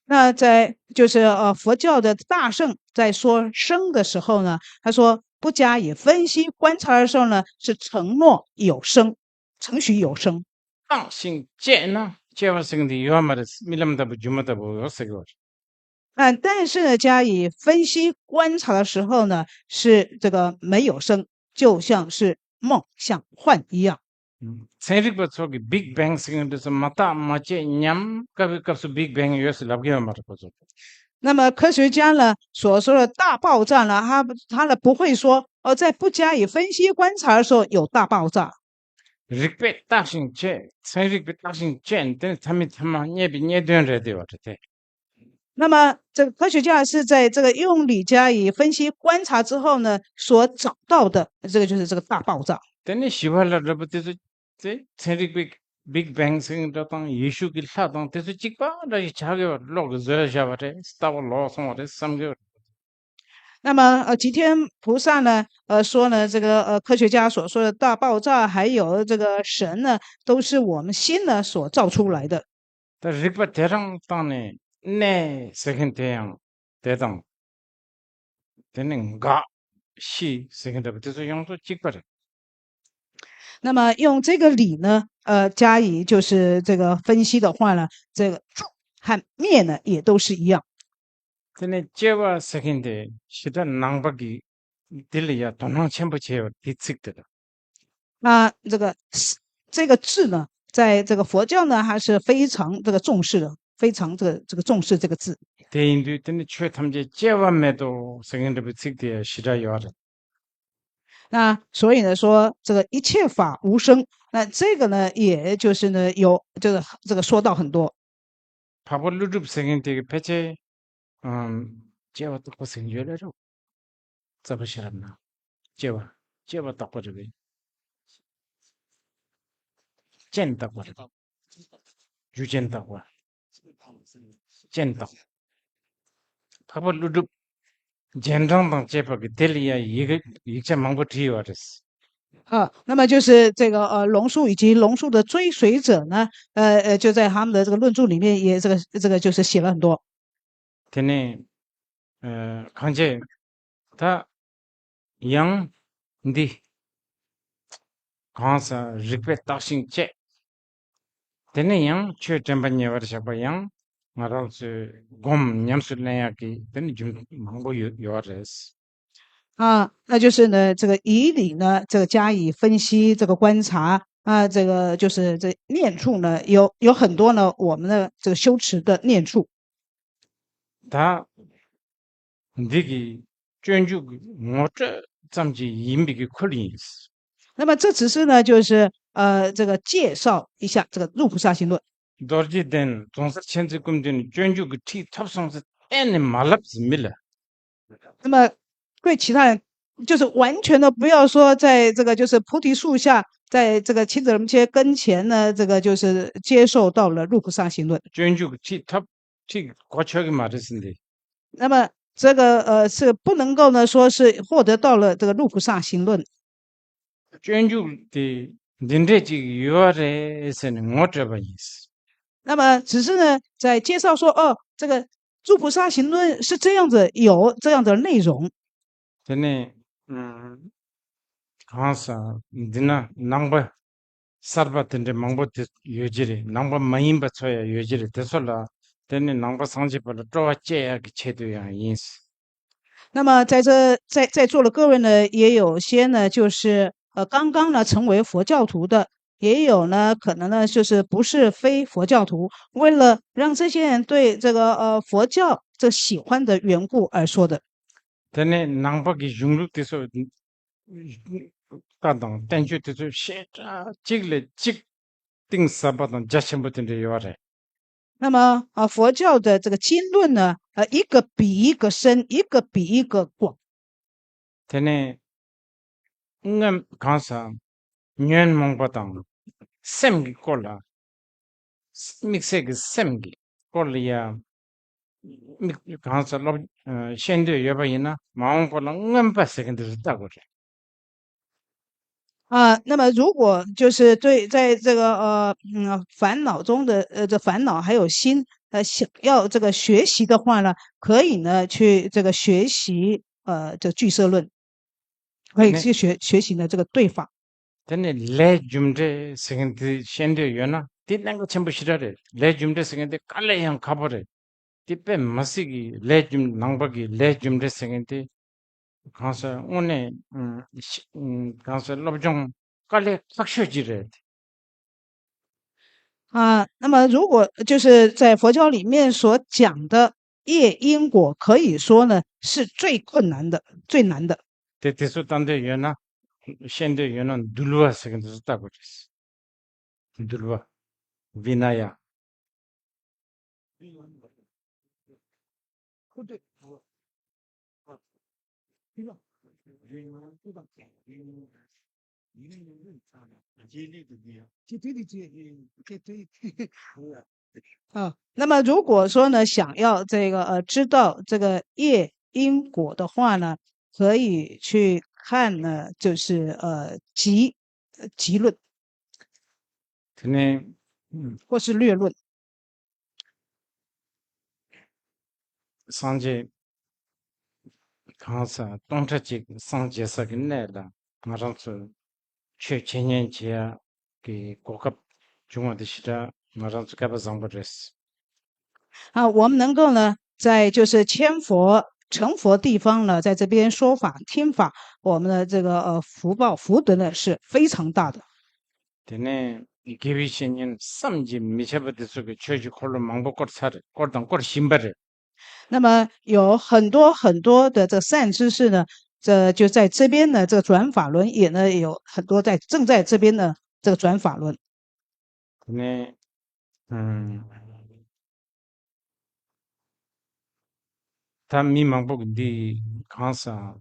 那在就是呃佛教的大乘在说生的时候呢，他说不加以分析观察的时候呢，是承诺有生，承许有生。 བརྟགས་ཤིང་དཔྱད་ན་སྐྱེ་བ་ཟེར་མཁན་དེ་ཡོད་མ་རེད། རྨི་ལམ་ལྟ་བུ་སྒྱུ་མ་ལྟ་བུ་ཡོད་ཟེར་གི་ཡོད་རེད། 嗯，但是呢，加以分析观察的时候呢，是这个没有生，就像是梦像幻一样。 ཚན་རིག་པ་ཚོ་གིས་Big Bang ཟེར་མཁན་དེ་ཚོ་མ་བརྟགས་མ་དཔྱད་ཉམས་དགའ་བའི་སྐབས་སུ་Big Bang ཡོད་ཟེར་ལབ་གི་ཡོད་མ་རེད་ཁོ་ཚོ། 那么科学家呢所说的大爆炸呢，他他呢不会说哦，在不加以分析观察的时候有大爆炸。 རིགས་པས་བརྟགས་ཤིང་དཔྱད། ཚན་རིག་པས་བརྟགས་ཤིང་དཔྱད་དེ་ནི་མཐའ་མའི་མཐའ་མ་རྙེད་པའི་རྙེད་དོན་རེད་དེ་བ་དེ། 那么这个科学家是在这个用理加以分析观察之后呢，所找到的这个就是这个大爆炸。 དེ་ནི་ཞི་བ་ལྷ་འདྲ་པོ་དེ་ཚོ་དེ་ཚན་རིག་པའི་Big Bang ཟེར་མཁན་འདྲ་དང་ཡེ་ཤུ་གི་ལྷ་དང་དེ་ཚོ་གཅིག་པ་འདྲ་ཞིག་ཆགས་ཀྱི་བ་ལོག་གི་བཟོས་བཞག་པ་རེད། ལྟ་བ་ལོག་སོང་བ་རེད་བསམ་གི་བ་རེད། 那么呃，吉天菩萨呢，呃说呢，这个呃科学家所说的大爆炸，还有这个神呢，都是我们心呢所造出来的。 ད་རིགས་པ་དེ་རང་སྟེང་ནས་གནས་ཟེར་མཁན་དེ་ཡང་དེ་དང་། དེ་ནི་འགག་ཤི་ཟེར་མཁན་འདྲ་པོ་དེ་ཚོ་ཡོངས་རྫོགས་གཅིག་པ་རེད། 那么用这个理呢，呃，加以就是这个分析的话呢，这个住和灭呢也都是一样。 དེ་ནས་སྐྱེ་བ་ཟེར་མཁན་དེ་ཞེ་དྲག་ནང་པ་གིས་དེ་ལ་ཡ་དོ་སྣང་ཆེན་པོ་བྱས་ཡོད་དེ་ཚིག་དེ་ལ། 那这个这个字呢，在这个佛教呢还是非常这个重视的，非常这个这个重视这个字。 དེ་ཡིན་དུས་དེ་ནི་ཆོས་ཐམས་ཅད་སྐྱེ་བ་མེད་དོ་ཟེར་མཁན་འདྲ་པོའི་ཚིག་དེ་ཞེ་དྲག་ཡོད་རེད། 那所以呢说，这个一切法无生，那这个呢，也就是呢有这个这个说到很多。 འཕགས་པ་ཀླུ་སྒྲུབ་ཟེར་མཁན་དེ་གི་ཕལ་ཆེར་ཨམ་སྐྱེ་བ་རྟག་པ་ཟེར་མཁན་ཡོད་ལ་རོ། རྩ་བ་ཤེས་རབ་ན་སྐྱེ་བ་སྐྱེ་བ་རྟག་པ་རེད་པས། རྐྱེན་རྟག་པ་རེད། རྒྱུ་རྐྱེན་རྟག་པ། རྐྱེན་རྟག་འཕགས་པ་ཀླུ་སྒྲུབ་རྗེས་འབྲང་དང་བཅས་པ་གི་དེ་ལ་ཡང་ཡིག་ཡིག་ཆ་མང་པོ་བྲིས་ཡོད་རེད། 啊，那么就是这个呃龙树以及龙树的追随者呢，呃呃，就在他们的这个论著里面也这个这个就是写了很多。 དེ་ནས་ཨ་གང་བྱས་ད་ཡང་འདི་གང་ཟག་རིགས་པས་བརྟགས་ཤིང་དཔྱད། དེ་ནས་ཡང་ཆོས་དྲན་པ་ཉེ་བར་བཞག་པ་ཡང་ང་རང་ཚོས་སྒོམ་ཉམས་སུ་ལེན་ཡག་གི་དེ་ནི་རྒྱུ་མང་པོ་ཡོད་ཡོད་རེད། 啊，那就是呢，这个以理呢，这个加以分析，这个观察啊，这个就是这念处呢，有有很多呢，我们的这个修持的念处。 ད་འདི་གི་སྤྱོད་འཇུག་གི་ངོ་སྤྲོད་ཙམ་གྱི་ཡིན་པའི་གི་ཁུལ་ཡིན། 那么这只是呢，就是呃，这个介绍一下这个入菩萨行论。 རྡོ་རྗེ་གདན་རྫོང་སར་མཁྱེན་བརྩེ་སྐུ་མདུན་ནས་སྤྱོད་འཇུག་གི་ཁྲིད་ཐོབ་སོང་ཟེར་གཏན་ནས་མ་ལབ་ཟེར་མི་ལ། 那么对其他人，就是完全的不要说在这个就是菩提树下，在这个亲子人切跟前呢，这个就是接受到了入菩萨行论。 སྤྱོད་འཇུག་གི་ཁྲིད་ཐོབ་ཁྲིད་གོ་ཆོད་གི་མ་རེད་ཟེར་འདི། 那么这个呃是不能够呢说是获得到了这个入菩萨行论。 སྤྱོད་འཇུག་དེ་འདི་འདྲས་ཅིག་ཡོད་རེད་ཟེར་ནས་ངོ་སྤྲོད་པ་ཡིན། 那么只是呢，在介绍说，哦，这个诸菩萨行论是这样子，有这样的内容。 དེ་ནས་ཨ་གང་ཟག་འདི་ན་ནང་པ་གསར་པ་དེ་འདྲ་མང་པོ་དེ་ཡོད་ཀྱི་རེད། ནང་པ་མ་ཡིན་པ་ཚོ་ཡང་ཡོད་ཀྱི་རེད། དེ་ཚོ་ལ་དེ་ནི་ནང་པ་སངས་རྒྱས་པ་ལ་སྤྲོ་བ་སྐྱེ་ཡག་གི་ཆེད་དུ་ཡང་ཡིན། 那么在这在在座的各位呢，也有些呢，就是呃刚刚呢成为佛教徒的，也有呢，可能呢，就是不是非佛教徒，为了让这些人对这个呃佛教这喜欢的缘故而说的。 དེ་ནས་ནང་པ་གི་གཞུང་ལུགས་དེ་ཚོ་ལྟ་དང་བསྟན་བཅོས་དེ་ཚོ་ཞེ་དྲག་གཅིག་ལས་གཅིག་གཏིང་ཟབ་པ་དང་རྒྱ་ཆེན་པོ་དེ་འདྲ་ཡོད་རེད། 那么啊，佛教的这个经论呢，呃，一个比一个深，一个比一个广。 དེ་ནས་སྔོན་གང་ཟག་ཉོན་མོངས་པ་དང་སེམས་ཀྱི་སྐོར་ལ། དམིགས་བསལ་གྱི་སེམས་ཀྱི་སྐོར་ལ་ཡ་དམིགས་གང་ཟག་སློབ་ཤེས་འདོད་ཡོད་པ་ཡིན་ན་མ་འོངས་པ་ལ་མངོན་པ་ཟེར་གྱི་འདི་རུ་ལྟ་དགོས་རེད། 啊，那么如果就是对在这个呃嗯烦恼中的呃这烦恼还有心呃想要这个学习的话呢，可以呢去这个学习呃这俱舍论，可以去学学习呢这个对法。 དེ་ནས་ལས་རྒྱུ་འབྲས་ཟེར་མཁན་དེ་ཤེས་འདོད་ཡོད་ན་དེ་གནད་འགག་ཆེན་པོ་ཞེ་དྲག་རེད། ལས་རྒྱུ་འབྲས་ཟེར་མཁན་དེ་དཀའ་ལས་ཡང་ཁག་པོ་རེད། དེ་དཔེ་མི་སྲིད་ཀྱི་ལས་རྒྱུ་ནང་པ་གི་ལས་རྒྱུ་འབྲས་ཟེར་མཁན་དེ་གང་ཟག་དངོས་གནས་གང་ཟག་སློབ་སྦྱོང་དཀའ་ལས་ཁག་ཤོས་ཅིག་རེད། 啊，那么如果就是在佛教里面所讲的业因果，可以说呢是最困难的、最难的。 དེ་དེ་ཚོ་ལྟ་འདོད་ཡོད་ན་ཤེས་འདོད་ཡོད་ན་འདུལ་བ་ཟེར་གྱི་འདི་ཚོ་ལྟ་དགོས་རེད། འདུལ་བ། བི་ན་ཡ། ཨ། 那么如果说呢，想要这个呃知道这个业因果的话呢，可以去看呢，就是呃集集论。 དེ་ནས་或是略论。 སངས་རྒྱས་གང་ཟག་སྟོང་ཕྲག་གཅིག་སངས་རྒྱས་ས་གི་གནས་ལ་ང་རང་ཚོ་ཆོས་འཆད་ཉན་བྱེད་ཡ་གི་གོ་སྐབས་བྱུང་བ་དེ་ཞེ་དྲག་ང་རང་ཚོ་སྐལ་པ་བཟང་པོ་རེད། 啊，我们能够呢，在就是千佛成佛地方呢，在这边说法听法，我们的这个呃福报福德呢是非常大的。 དེ་ནས་དགེ་བའི་བཤེས་གཉེན་བསམ་གྱིས་མི་ཁྱབ་པ་དེ་ཚོ་གི་ཆོས་ཀྱི་འཁོར་ལོ་མང་པོ་བསྐོར་ཚར་རེད། བསྐོར་དང་བསྐོར་བཞིན་པ་རེད། 那么有很多很多的这善知识呢，这就在这边呢，这个转法轮也呢有很多在正在这边呢这个转法轮。 དེ་ནས་ཨ། ད་མི་མང་པོ་གིས་འདི་གང་ཟག་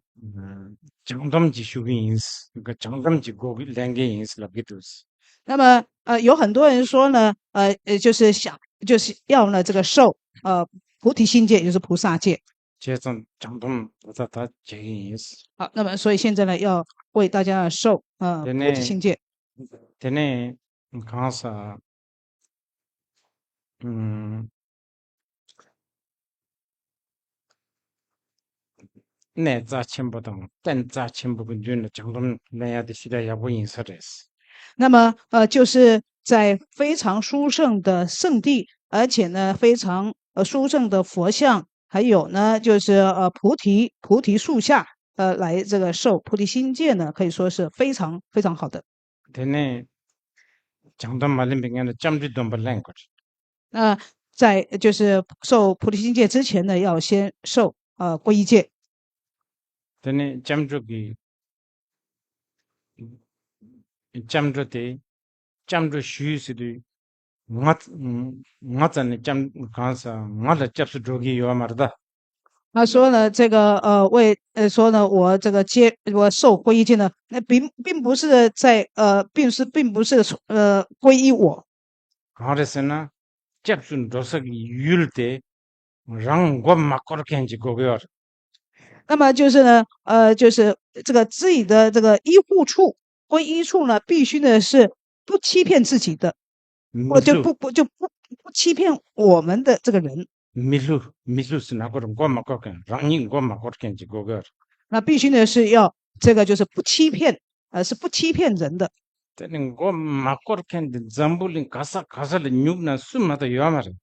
བྱང་སྡོམ་གྱི་ཞུ་གི་ཡིན། བྱང་སྡོམ་གྱི་སྒོ་གི་ལེན་གི་ཡིན་ལབ་ཀྱི་འདུག། 那么呃，有很多人说呢，呃，呃，就是想就是要呢这个受呃菩提心戒，也就是菩萨戒。 བྱས་ཙང་བྱང་སྡོམ་ད་ད་ད་བྱེད་ཀྱི་ཡིན། 好，那么所以现在呢，要为大家受呃对菩提心戒。 དེ་ནས་གང་ཟག་ཨ། གནས་རྩ་ཆེན་པོ་དང་རྟེན་རྩ་ཆེན་པོ་གི་མདུན་ལ་བྱང་སྡོམ་ལེན་ཡ་དེ་ཞེ་དྲག་ཡག་པོ་ཡིན་ས་རེད། 那么呃，就是在非常殊胜的圣地，而且呢非常呃殊胜的佛像，还有呢就是呃菩提菩提树下，呃来这个受菩提心戒呢，可以说是非常非常好的。 དེ་ནས་བྱང་སྡོམ་མ་ལེན་པའི་སྔོན་ལ་སྐྱབས་འགྲོའི་སྡོམ་པ་ལེན་དགོས། 那在就是受菩提心戒之前呢，要先受呃皈依戒。 དེ་ནས་སྐྱབས་འགྲོ་གི་སྐྱབས་འགྲོ་དེ་སྐྱབས་འགྲོ་ཞུས་ཟེར་དུས་ང་ང་རྩ་ནས་སྐྱབས་གང་ཟག་ང་ལ་སྐྱབས་སུ་འགྲོ་གི་ཡོད་མ་རེད་ད། 他说呢，这个呃，为呃说呢，我这个接我受皈依戒呢，那并并不是在呃，并是并不是呃皈依我。 གང་རེད་ཟེར་ན། སྐྱབས་སུ་འགྲོ་ས་གི་ཡུལ་དེ་རང་མགོ་མ་སྐོར་མཁན་གྱི་དགོས་ཀྱི་ཡོད་རེད། 那么就是呢，呃，就是这个自己的这个依护处、皈依处呢，必须呢是不欺骗自己的，མི་或就བསླུ། 不不就不不欺骗我们的这个人。 མི་བསླུ། མི་བསླུ་ཟེར་ན་ཁོ་རང་མགོ་མ་སྐོར་མཁན། རང་ཉིད་མགོ་མ་སྐོར་མཁན་གྱི་དགོས་ཀྱི་ཡོད་རེད། 那必须呢是要这个就是不欺骗，呃，是不欺骗人的。 དེ་ནི་མགོ་མ་སྐོར་མཁན་དེ་འཛམ་བུ་གླིང་ག་ས་ག་ས་ལ་སྨྱུག་ན་སུ་མ་གཏོགས་ཡོད་མ་རེད།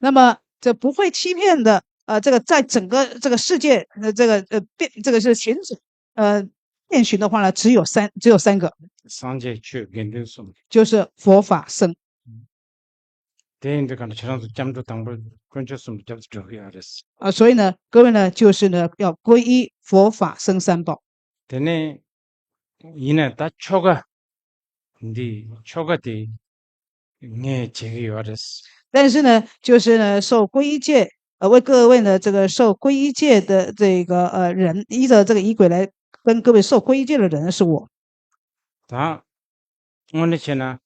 那么这不会欺骗的，呃，这个在整个这个世界，呃，这个呃，变这个是行走，呃，遍寻的话呢，只有三，只有三个，སངས་རྒྱས་ཆོས་དགེ་འདུན་གསུམ།就是佛法僧。 དེ་ཡིན་དུས་གང་ཁྱེད་རང་ཚོ་སྐྱབས་འགྲོ་དང་པོ་དཀོན་མཆོག་གསུམ་ལ་རྒྱབ་ཏུ་འགྲོ་གི་ཡོད་རེད། 啊，所以呢，各位呢，就是呢，要皈依佛法僧三宝。 དེ་ནས་ཡིན་ན་ད་ཆོ་ག་འདི་ཆོ་ག་དེ་ངས་བྱེད་ཀྱི་ཡོད་རེད། 但是呢，就是呢，受皈依戒，呃，为各位呢这个受皈依戒的这个呃人，依着这个仪轨来跟各位受皈依戒的人是我。 ད་དངོས་གནས་བྱས་ན་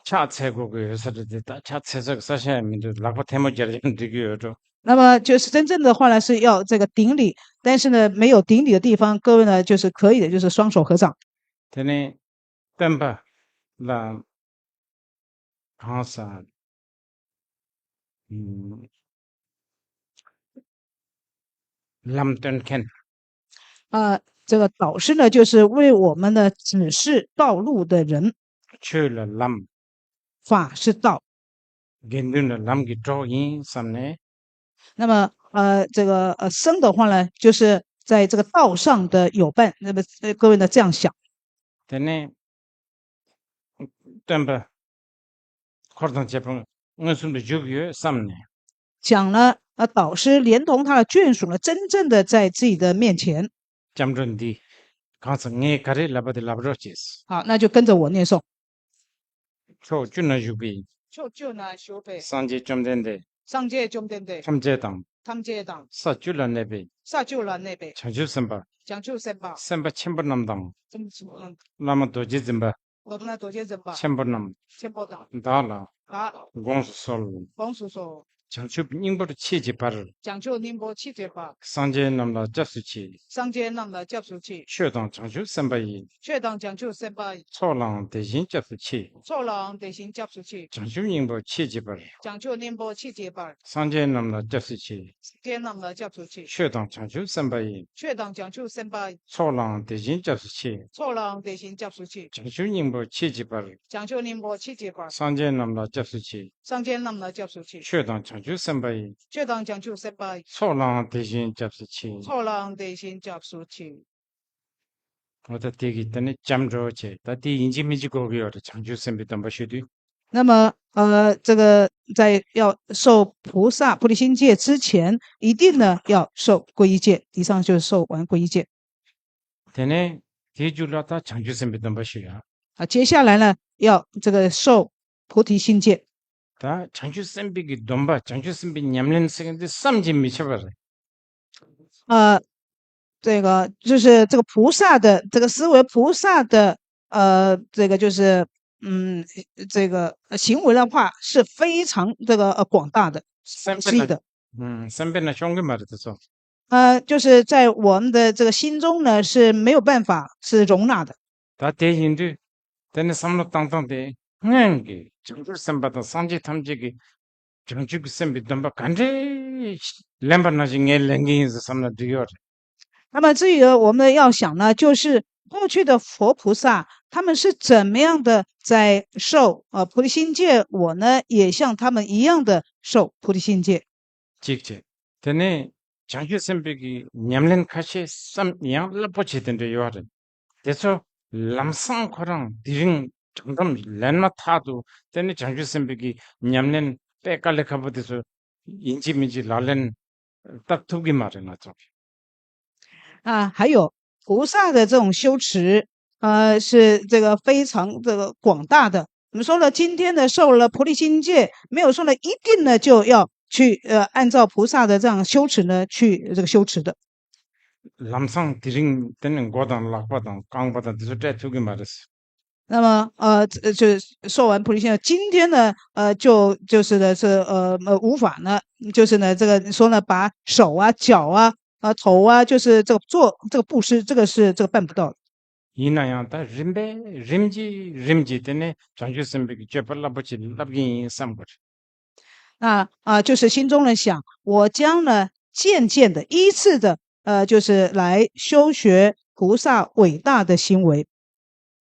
ཕྱག་འཚལ་དགོས་ཀྱི་ཡོད་ས་རེད་དེ། ད་ཕྱག་འཚལ་ས་གི་ས་ཞིང་ཡང་མི་འདུག་ལག་པ་ཐལ་མོ་སྦྱར་ཀྱང་འགྲིག་གི་ཡོད་འགྲོ། 那么就是真正的话呢，是要这个顶礼，但是呢，没有顶礼的地方，各位呢就是可以的，就是双手合掌。 དེ་ནས་སྟོན་པ་ལ་གང་ཟག་ལམ་སྟོན་མཁན། 啊，这个导师呢，就是为我们呢指示道路的人。 ཆོས་ལ་ལམ། 法是道。 དགེ་འདུན་ལ་ལམ་གྱི་གྲོགས་ཡིན་བསམ་ནས། 那么呃，这个呃僧的话呢，就是在这个道上的友伴。那么呃各位呢这样想。 དེ་ནས་སྟོན་པ་འཁོར་དང་བཅས་པ་མངོན་སུམ་དུ་བཞུགས་ཡོད་བསམ་ནས། 想呢，呃，导师连同他的眷属呢，真正的在自己的面前。 སྐྱབས་འགྲོ་འདི་གང་ཟག་ངས་ག་རེ་ལབ་པ་དེ་ལབ་རོགས་གྱིས། 好，那就跟着我念诵。 ཕྱོགས་བཅུ་ན་བཞུགས་པའི། ཕྱོགས་བཅུ་ན་བཞུགས་པའི། སངས་རྒྱས་བཅོམ་ལྡན་འདས། སངས་རྒྱས་བཅོམ་ལྡན་འདས། ཐམས་ཅད་དང་། ཐམས་ཅད་དང་། ས་བཅུ་ལ་གནས་པའི། ས་བཅུ་ལ་གནས་པའི། བྱང་ཆུབ་སེམས་དཔའ། བྱང་ཆུབ་སེམས་དཔའ། སེམས་དཔའ་ཆེན་པོ་རྣམས་དང་། སེམས་དཔའ། བླ་མ་རྡོ་རྗེ་འཛིན་པ། བླ་མ་རྡོ་རྗེ་འཛིན་པ། ཆེན་པོ་རྣམས། ཆེན་པོ་དང་། བདག་ལ། བདག་ལ། དགོངས་སུ་གསོལ། དགོངས་སུ་གསོལ། བྱང་ཆུབ་སྙིང་པོར་མཆིས་ཀྱི་བར། བྱང་ཆུབ་སྙིང་པོར་མཆིས་ཀྱི་བར། སངས་རྒྱས་རྣམས་ལ་སྐྱབས་སུ་མཆི། སངས་རྒྱས་རྣམས་ལ་སྐྱབས་སུ་མཆི། ཆོས་དང་བྱང་ཆུབ་སེམས་དཔའ་ཡི། ཆོས་དང་བྱང་ཆུབ་སེམས་དཔའ་ཡི། ཚོགས་ལའང་དེ་བཞིན་སྐྱབས་སུ་མཆི། ཚོགས་ལའང་དེ་བཞིན་སྐྱབས་སུ་མཆི། བྱང་ཆུབ་སྙིང་པོར་མཆིས་ཀྱི་བར། བྱང་ཆུབ་སྙིང་པོར་མཆིས་ཀྱི་བར། སངས་རྒྱས་རྣམས་ལ་སྐྱབས་སུ་མཆི། སངས་རྒྱས་རྣམས་ལ་སྐྱབས་སུ་མཆི། ཆོས་དང་བྱང་ཆུབ་སེམས་དཔའ་ཡི། ཆོས་དང་བྱང་ཆུབ་སེམས་དཔའ་ཡི། ཚོགས་ལའང་དེ་བཞིན་སྐྱབས་སུ་མཆི། ཚོགས་ལའང་དེ་བཞིན་སྐྱབས་སུ་མཆི། བྱང་ཆུབ་སྙིང་པོར་མཆིས་ཀྱི་བར། བྱང་ཆུབ་སྙིང་པོར་མཆིས་ཀྱི་བར། སངས་རྒྱས་རྣམས་ལ་སྐྱབས་སུ་མཆི། སངས་རྒྱས་རྣམས་ལ་སྐྱབས་སུ་མཆི། ཆོས་དང་བྱང་ཆུབ་སེམས་དཔའ་ཡི། ཆོས་དང་བྱང་ཆུབ་སེམས་དཔའ་ཡི། ཚོགས་ལའང་དེ་བཞིན་སྐྱབས་སུ་མཆི། ཚོགས་ལའང་དེ་བཞིན་སྐྱབས་སུ་མཆི། འོ་ད་དེ་གི་དེ་ནི་སྐྱབས་འགྲོ་བྱེད། ད་དེ་ཡིན་གཅིག་མིན་གཅིག་དགོས་ཀྱི་ཡོད་རེད། བྱང་ཆུབ་སེམས་དཔའི་སྡོམ་པ་ཞུ་དུས། 那么呃，这个在要受菩萨菩提心戒之前，一定呢要受皈依戒。以上就是受完皈依戒。 དེ་ནས་དེའི་མཇུག་ལ་ད་བྱང་ཆུབ་སེམས་དཔའི་སྡོམ་པ་ཞུ་ཡ། 啊，接下来呢要这个受菩提心戒。 ད་བྱང་ཆུབ་སེམས་དཔའི་གི་སྡོམ་པ། བྱང་ཆུབ་སེམས་དཔའི་ཉམས་ལེན་ཟེར་མཁན་དེ་བསམ་གྱིས་མི་ཁྱབ་པ་རེད། 呃，这个就是这个菩萨的这个思维，菩萨的呃，这个就是嗯，这个呃行为的话是非常这个呃广大的，广义的。 ཨུམ། སེམས་པའི་ནང་ཤོང་གི་མ་རེད་དེ་ཚོ། 呃，就是在我们的这个心中呢是没有办法是容纳的。 ད་དེ་ཡིན་དུས་དེ་ནི་བསམ་བློ་བཏང་སྟངས་དེ་སྔོན་གྱི་བྱང་ཆུབ་སེམས་དཔའ་དང་སངས་རྒྱས་ཐམས་ཅད་ཀྱི་བྱང་ཆུབ་ཀྱི་སེམས་དཔའི་སྡོམ་པ་ག་འདྲས་ལེན་པ་ནང་བཞིན་ངས་ལེན་གྱི་ཡིན་ཟེར་བསམ་ན་འགྲིག་ཡོད་རེད། 那么至于我们要想呢，就是过去的佛菩萨他们是怎么样的在受呃菩提心戒，我呢也像他们一样的受菩提心戒。 གཅིག་བྱས། དེ་ནས་བྱང་ཆུབ་སེམས་དཔའི་གི་ཉམས་ལེན་ཁ་ཤས་སམ་ཡང་རླབས་པོ་ཆེ་དེ་འདྲ་ཡོད་རེད། དེ་ཚོ་ལམ་སང་ཁོ་རང་དེ་རིང་དྲང་དྲང་ལེན་མ་ཐག་ཏུ་དེ་ནི་བྱང་ཆུབ་སེམས་དཔའི་གི་ཉམས་ལེན་དཔེ་དཀའ་ལས་ཁག་པོ་དེ་ཚོ་ཡིན་གཅིག་མིན་གཅིག་ལག་ལེན་བསྟར་ཐུབ་ཀྱི་མ་རེད་ང་ཚོ། 啊，还有菩萨的这种修持，呃，是这个非常这个广大的。我们说了，今天呢受了菩提心戒，没有说呢一定呢就要去呃按照菩萨的这样修持呢去这个修持的。 ལམ་སང་དེ་རིང་དེ་ནི་མགོ་དང་ལག་པ་དང་རྐང་པ་དང་དེ་ཚོ་སྤྲད་ཐུབ་ཀྱི་མ་རེད། 那么呃，这就受完菩提心戒，今天呢，呃，就就是呢是呃呃无法呢，就是呢这个说呢把手啊脚啊呃头啊，就是这个做这个布施，这个是这个办不到的。 ཡིན་ན་ཡང་ད་རིམ་པས་རིམ་གྱིས་རིམ་གྱིས་དེ་ནས་བྱང་ཆུབ་སེམས་དཔའི་གི་སྤྱོད་པ་རླབས་པོ་ཆེ་བསླབ་ཀྱི་ཡིན་བསམ་དགོས། 那啊，就是心中呢想，我将呢渐渐的、依次的，呃，就是来修学菩萨伟大的行为。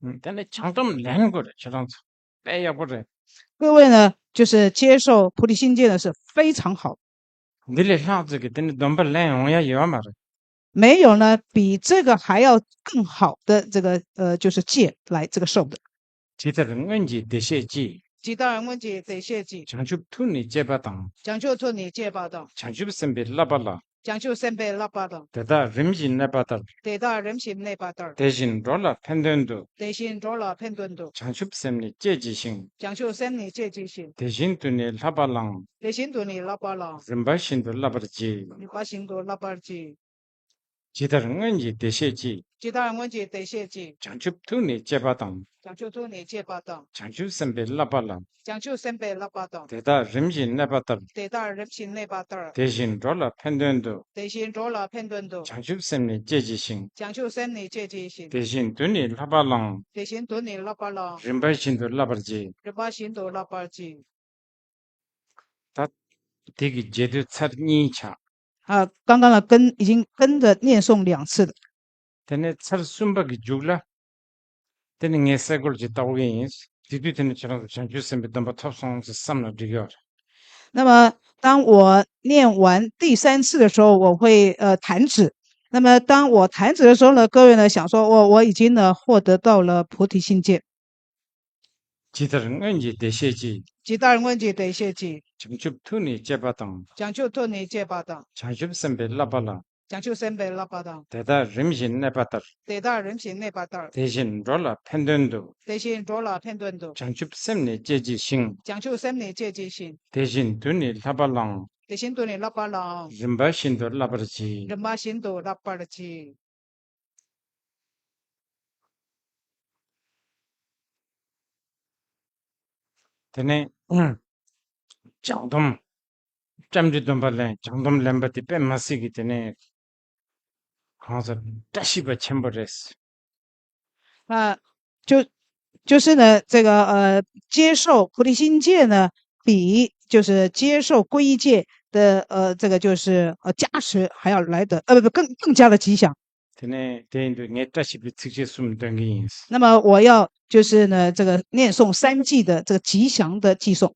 ཨུམ། དེ་ནས་བྱང་སྡོམ་ལེན་དགོས་རེད་ཁྱེད་རང་ཚོ། དཔེ་ཡག་པོ་རེད། 各位呢，就是接受菩提心戒呢是非常好。 འདི་ལས་ལྷག་ཙིག་གི་དེ་ནི་སྡོམ་པ་ལེན་ཡོང་ཡ་ཡོད་མ་རེད། 没有呢比这个还要更好的这个呃就是戒来这个受的。 ཇི་ལྟར་སྔོན་གྱི་བདེ་གཤེགས་ཀྱིས། ཇི་ལྟར་སྔོན་གྱི་བདེ་གཤེགས་ཀྱིས། བྱང་ཆུབ་ཐུགས་ནི་བསྐྱེད་པ་དང་། བྱང་ཆུབ་ཐུགས་ནི་བསྐྱེད་པ་དང་། བྱང་ཆུབ་སེམས་དཔའི་བསླབ་པ་ལ། བྱང་ཆུབ་སེམས་དཔའི་བསླབ་པ་དང་། དེ་དག་རིམ་བཞིན་གནས་པ་ལྟར། དེ་དག་རིམ་བཞིན་གནས་པ་ལྟར། དེ་བཞིན་འགྲོ་ལ་ཕན་དོན་དུ། དེ་བཞིན་འགྲོ་ལ་ཕན་དོན་དུ། བྱང་ཆུབ་སེམས་ནི་བསྐྱེད་བགྱི་ཞིང་། བྱང་ཆུབ་སེམས་ནི་བསྐྱེད་བགྱི་ཞིང་། དེ་བཞིན་དུ་ནི་བསླབ་པ་ལའང་། དེ་བཞིན་དུ་ནི་བསླབ་པ་ལའང་། རིམ་པ་བཞིན་དུ་བསླབ་པར་བགྱི། རིམ་པ་བཞིན་དུ་བསླབ་པར་བགྱི། ཇི་ལྟར་སྔོན་གྱི་བདེ་གཤེགས་ཀྱིས། ཇི་ལྟར་སྔོན་གྱི་བདེ་གཤེགས་ཀྱིས། བྱང་ཆུབ་ཐུགས་ནི་བསྐྱེད་པ་དང་། བྱང་ཆུབ་ཐུགས་ནི་བསྐྱེད་པ་དང་། བྱང་ཆུབ་སེམས་དཔའི་བསླབ་པ་ལ། བྱང་ཆུབ་སེམས་དཔའི་བསླབ་པ་དང་། དེ་དག་རིམ་བཞིན་གནས་པ་ལྟར། དེ་དག་རིམ་བཞིན་གནས་པ་ལྟར། དེ་བཞིན་འགྲོ་ལ་ཕན་དོན་དུ། དེ་བཞིན་འགྲོ་ལ་ཕན་དོན་དུ། བྱང་ཆུབ་སེམས་ནི་བསྐྱེད་བགྱི་ཞིང་། བྱང་ཆུབ་སེམས་ནི་བསྐྱེད་བགྱི་ཞིང་། དེ་བཞིན་དུ་ནི་བསླབ་པ་ལའང་། དེ་བཞིན་དུ་ནི་བསླབ་པ་ལའང་། རིམ་པ་བཞིན་དུ་བསླབ་པར་བགྱི། རིམ་པ་བཞིན་དུ་བསླབ་པར་བགྱི། ད་དེ་གི་རྗེས་ཟློས་ཚར་གཉིས་ཆགས། 啊，刚刚呢跟已经跟着念诵两次了。 དེ་ནས་ཚར་གསུམ་པ་གི་མཇུག་ལ། དེ་ནི་ངས་སེ་གོལ་གྱི་ལྟ་བུ་ཡིན། དེ་དུས་དེ་ནི་ཁྱེད་རང་ཚོ་བྱང་ཆུབ་སེམས་དཔའི་སྡོམ་པ་ཐོབ་སོང་ཟེར་བསམ་ན་འགྲིག་ཡོད་རེད། 那么当我念完第三次的时候，我会呃弹指。那么当我弹指的时候呢，各位呢想说，我我已经呢获得到了菩提心戒。 ཇི་ལྟར་སྔོན་གྱི་བདེ་གཤེགས་ཀྱིས། ཇི་ལྟར་སྔོན་གྱི་བདེ་གཤེགས་ཀྱིས། བྱང་ཆུབ་ཐུགས་ནི་བསྐྱེད་པ་དང་། བྱང་ཆུབ་ཐུགས་ནི་བསྐྱེད་པ་དང་། བྱང་ཆུབ་སེམས་དཔའི་བསླབ་པ་ལ། བྱང་ཆུབ་སེམས་དཔའི་བསླབ་པ་དང་། དེ་དག་རིམ་བཞིན་གནས་པ་ལྟར། དེ་དག་རིམ་བཞིན་གནས་པ་ལྟར། དེ་བཞིན་འགྲོ་ལ་ཕན་དོན་དུ། དེ་བཞིན་འགྲོ་ལ་ཕན་དོན་དུ། བྱང་ཆུབ་སེམས་ནི་བསྐྱེད་བགྱི་ཞིང་། བྱང་ཆུབ་སེམས་ནི་བསྐྱེད་བགྱི་ཞིང་། དེ་བཞིན་དུ་ནི་བསླབ་པ་ལའང་། དེ་བཞིན་དུ་ནི་བསླབ་པ་ལའང་། རིམ་པ་བཞིན་དུ་བསླབ་པར་བགྱི། རིམ་པ་བཞིན་དུ་བསླབ་པར་བགྱི། དེ་ནས་བྱང་སྡོམ། ལྕམ་དྲལ་སྡོམ་པ་ལེན། བྱང་སྡོམ་ལེན་པ་དེ་དཔེ་མ་སྲིད་ཀྱི་དེ་ནས་གང་ཟེར་བཀྲ་ཤིས་པ་ཆེན་པོ་རེད། 啊，就就是呢，这个呃，接受菩提心戒呢，比就是接受皈依戒的呃，这个就是呃加持还要来得呃不不更更加的吉祥。 དེ་ནས་དེ་ཡིན་དུས་ངས་བཀྲ་ཤིས་པའི་ཚིགས་བཅད་གསུམ་འདོན་གྱི་ཡིན། 那么我要就是呢，这个念诵三句的这个吉祥的偈颂。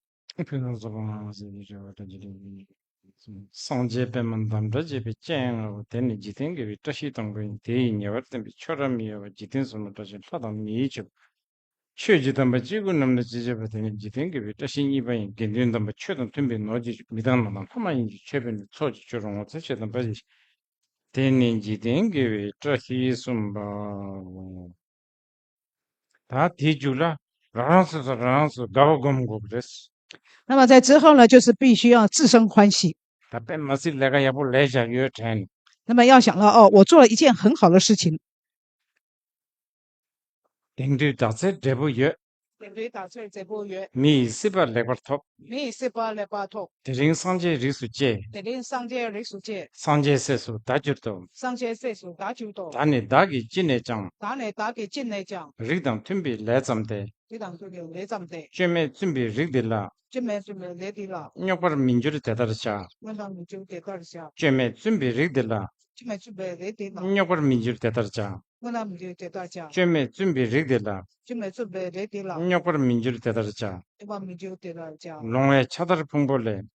སངས་རྒྱས་པདྨ་འདབ་འདྲ་བརྒྱད་པའི་སྤྱན་སྔ་བོ། དེ་ནས་འཇིག་རྟེན་དགེ་བའི་བཀྲ་ཤིས་དང་པོ་ཡིན། དེ་ཡི་ཉེ་བར་བསྟན་པའི་ཆོས་རབ་མི་གཡོ་བ། འཇིག་རྟེན་གསུམ་ལ་བཀྲ་ཤིས་ལྷ་དང་མིའི་མཆོད་པ། ཆོས་བརྒྱད་དམ་པ་སྐྱེ་དགུའི་རྣམ་སྣང་ཅེས་བྱ་བ། དེ་ནས་འཇིག་རྟེན་དགེ་བའི་བཀྲ་ཤིས་གཉིས་པ་ཡིན། དགེ་འདུན་དམ་པ་ཆོས་དང་མཐུན་པའི་ནོར་གྱི་མཆོད་པ། མི་དང་ལྷ་དང་ལྷ་མ་ཡིན་གྱི་མཆོད་པ་ནི་ཚོགས་ཀྱི་མཆོག་རུང་བ། ཚེ་ཕྱི་དང་བར་ཆད་ཞི། དེ་ནས་འཇིག་རྟེན་དགེ་བའི་བཀྲ་ཤིས་གསུམ་པ། ད་དེའི་མཇུག་ལ་རང་རང་སོ་སོ་རང་རང་སོ་དགའ་བ་སྒོམ་དགོས་པ་རེད། 那么在之后呢，就是必须要自生欢喜。 ད་དཔེ་མ་སྲིད་ལས་ཀ་ཡག་པོ་ལས་བཞག་ཡོད་དྲན། 那么要想到哦，我做了一件很好的事情。 དེང་དུས་བདག་ཚེ་བགྲེས་པོ་ཡོད། དེང་དུས་བདག་ཚེ་བགྲེས་པོ་ཡོད། མི་ཡི་སྲིད་པ་ལེགས་པར་ཐོབ། མི་ཡི་སྲིད་པ་ལེགས་པར་ཐོབ། དེ་རིང་སངས་རྒྱས་རིགས་སུ་སྐྱེས། དེ་རིང་སངས་རྒྱས་རིགས་སུ་སྐྱེས། སངས་རྒྱས་སྲས་སུ་བདག་གྱུར་ཏོ། སངས་རྒྱས་སྲས་སུ་བདག་གྱུར་ཏོ། ད་ནི་བདག་གིས་ཅི་ནས་ཀྱང་། ད་ནི་བདག་གིས་ཅི་ནས་ཀྱང་། རིགས་དང་མཐུན་པའི་ལས་བརྩམས་ཏེ། རིགས་དང་མཐུན་པའི་ལས་བརྩམས་ཏེ། སྐྱོན་མེད་བཙུན་པའི་རིགས་འདི་ལ། སྐྱོན་མེད་བཙུན་པའི་རིགས་འདི་ལ། རྙོག་པར་མི་འགྱུར་དེ་ལྟར་བྱ། རྙོག་པར་མི་འགྱུར་དེ་ལྟར་བྱ། སྐྱོན་མེད་བཙུན་པའི་རིགས་འདི་ལ། སྐྱོན་མེད་བཙུན་པའི་རིགས་འདི་ལ། རྙོག་པར་མི་འགྱུར་དེ་ལྟར་བྱ། རྙོག་པར་མི་འགྱུར་དེ་ལྟར་བྱ། སྐྱོན་མེད་བཙུན་པའི་རིགས་འདི་ལ། སྐྱོན་མེད་བཙུན་པའི་རིགས་འདི་ལ། རྙོག་པར་མི་འགྱུར་དེ་ལྟར་བྱ། རྙོག་པར་མི་འགྱུར་དེ་ལྟར་བྱ། ལོང་བས་ཕྱག་དར་ཕུང་པོ་ལས།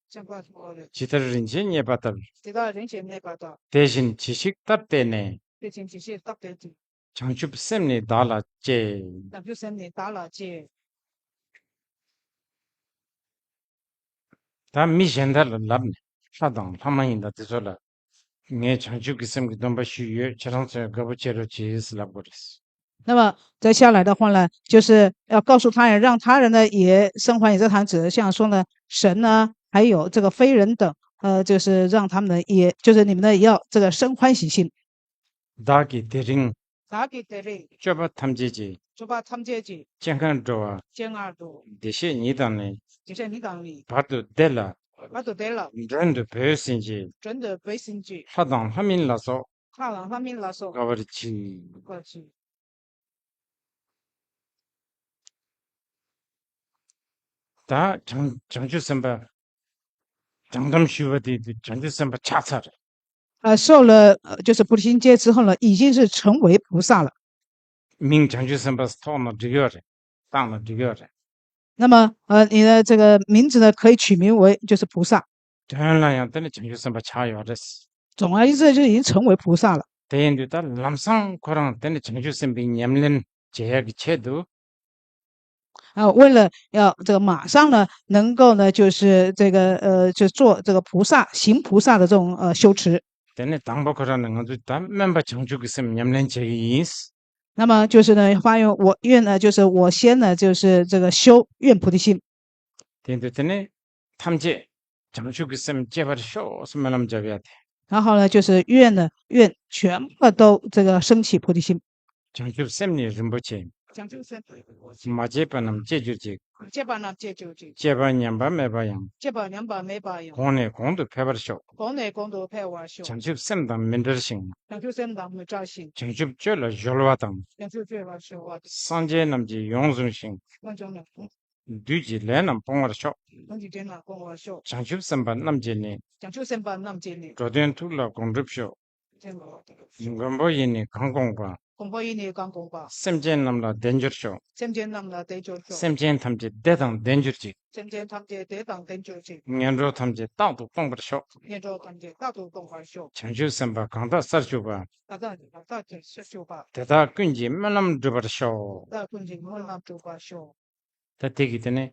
ལྕགས་པ་ཐོགས་རེ། ཇི་ལྟར་རིན་ཆེན་རྙེད་པ་ལྟར། ཇི་ལྟར་རིན་ཆེན་རྙེད་པ་ལྟར། དེ་བཞིན་ཇི་ཞིག་བཏབ་སྟེ་ནས། དེ་བཞིན་ཇི་ཞིག་བཏབ་སྟེ་ནས། བྱང་ཆུབ་སེམས་ནི་བདག་ལ་སྐྱེ། བྱང་ཆུབ་སེམས་ནི་བདག་ལ་སྐྱེ། ད་མི་གཞན་དག་ལ་ལབ་ནས་ལྷ་དང་ལྷ་མ་ཡིན་དང་དེ་ཚོ་ལ། ངས་བྱང་ཆུབ་ཀྱི་སེམས་ཀྱི་སྡོམ་པ་ཞུས་ཡོད། ཁྱེད་རང་ཚོས་དགའ་པོ་བྱེད་རོགས་གྱིས་ལབ་དགོས་རེད། 那么再下来的话呢，就是要告诉他人，让他人呢也生欢喜，在弹指这样说呢，神呢，还有这个非人等，呃，就是让他们呢，也就是你们呢，也要这个生欢喜心。 བདག་གིས་དེ་རིང་། བདག་གིས་དེ་རིང་། སྤྱོད་པ་ཐམས་ཅད་ཀྱི། སྤྱོད་པ་ཐམས་ཅད་ཀྱི། སྤྱན་སྔར་འགྲོ་བ། སྤྱན་སྔར་འགྲོ་བ། བདེ་གཤེགས་ཉིད་དང་ནི། བདེ་གཤེགས་ཉིད་དང་ནི། བར་དུ་བདེ་ལ། བར་དུ་བདེ་ལ། མགྲོན་དུ་བོས་ཟིན་གྱི། མགྲོན་དུ་བོས་ཟིན་གྱི། ལྷ་དང་ལྷ་མིན་ལ་སོགས། ལྷ་དང་ལྷ་མིན་ལ་སོགས། དགའ་བར་གྱིས། དགའ་བར་གྱིས། ད་བྱང་བྱང་ཆུབ་སེམས་དཔའ། བྱང་སྡོམ་ཞུས་པ་དེ་བྱང་ཆུབ་སེམས་དཔའ་ཆགས་ཚར་རེད། 呃，受了呃就是菩提心戒之后呢，已经是成为菩萨了。 མིང་བྱང་ཆུབ་སེམས་དཔའ་ཐོགས་ན་འགྲིག་ཡོད་རེད། བཏགས་ན་འགྲིག་ཡོད་རེད། 那么呃，你的这个名字呢，可以取名为就是菩萨。 དོན་ལ་ཡང་དེ་ནི་བྱང་ཆུབ་སེམས་དཔའ་ཆགས་ཡོད་རེད། 总而言之，就已经成为菩萨了。 དེ་ཡིན་དུས་ད་ལམ་སང་ཁོ་རང་དེ་ནི་བྱང་ཆུབ་སེམས་དཔའི་ཉམས་ལེན་བྱེད་ཡག་གི་ཆེད་དུ། 啊，为了要这个马上呢，能够呢，就是这个呃，就做这个菩萨，行菩萨的这种呃修持。 དེ་ནི་དང་པོ་ཁོ་རང་ནི་ང་ཚོས་ད་སྨོན་པ་བྱང་ཆུབ་ཀྱི་སེམས་ཉམས་ལེན་བྱེད་ཀྱི་ཡིན། 那么就是呢，发愿，我愿呢，就是我先呢，就是这个修愿菩提心。 དེ་དུས་དེ་ནི་ཐམས་ཅད་བྱང་ཆུབ་ཀྱི་སེམས་སྐྱེ་བར་ཤོག་སྨོན་ལམ་བརྒྱབ་ཡ་དེ། 然后呢，就是愿呢，愿全部都这个升起菩提心。 བྱང་ཆུབ་སེམས་ནི་རིན་པོ་ཆེ། 讲究生活， མ་སྐྱེས་པ་རྣམས་སྐྱེ་གྱུར་ཅིག 结巴那接就这， སྐྱེས་པ་ཉམས་པ་མེད་པ་ཡང་། 结巴两把没把用， གོང་ནས་གོང་དུ་འཕེལ་བར་ཤོག 国内公都派我修， བྱང་ཆུབ་སེམས་དང་མི་འབྲལ་ཞིང་། 讲究生当没扎心， བྱང་ཆུབ་སྤྱོད་ལ་གཞོལ་བ་དང་། 讲究最我修我的， སངས་རྒྱས་རྣམས་ཀྱིས་ཡོངས་བཟུང་ཞིང་། 观众呢， བདུད་ཀྱི་ལས་རྣམས་སྤོང་བར་ཤོག 能几天了跟我修， བྱང་ཆུབ་སེམས་དཔའ་རྣམས་ཀྱིས་ནི། 讲究生把那接呢， འགྲོ་དོན་ཐུགས་ལ་དགོངས་འགྲུབ་ཤོག 这个 མགོན་པོ་ཡིས་ནི་གང་དགོངས་པ། 公婆一年刚公吧， སེམས་ཅན་རྣམས་ལ་བདེ་འགྱུར་ཤོག 现在那么得救救， སེམས་ཅན་ཐམས་ཅད་བདེ་དང་ལྡན་གྱུར་ཅིག 现在他们得当得救救， ངན་འགྲོ་ཐམས་ཅད་རྟག་ཏུ་སྤོང་བར་ཤོག 念着他们得大度公吧修， བྱང་ཆུབ་སེམས་དཔའ་གང་དག་སར་བཞུགས་པ། 大大大大是修吧， དེ་དག་ཀུན་གྱིས་སྨོན་ལམ་འགྲུབ་པར་ཤོག 大大共进莫那主吧修， ད་དེ་གི་དེ་ནས་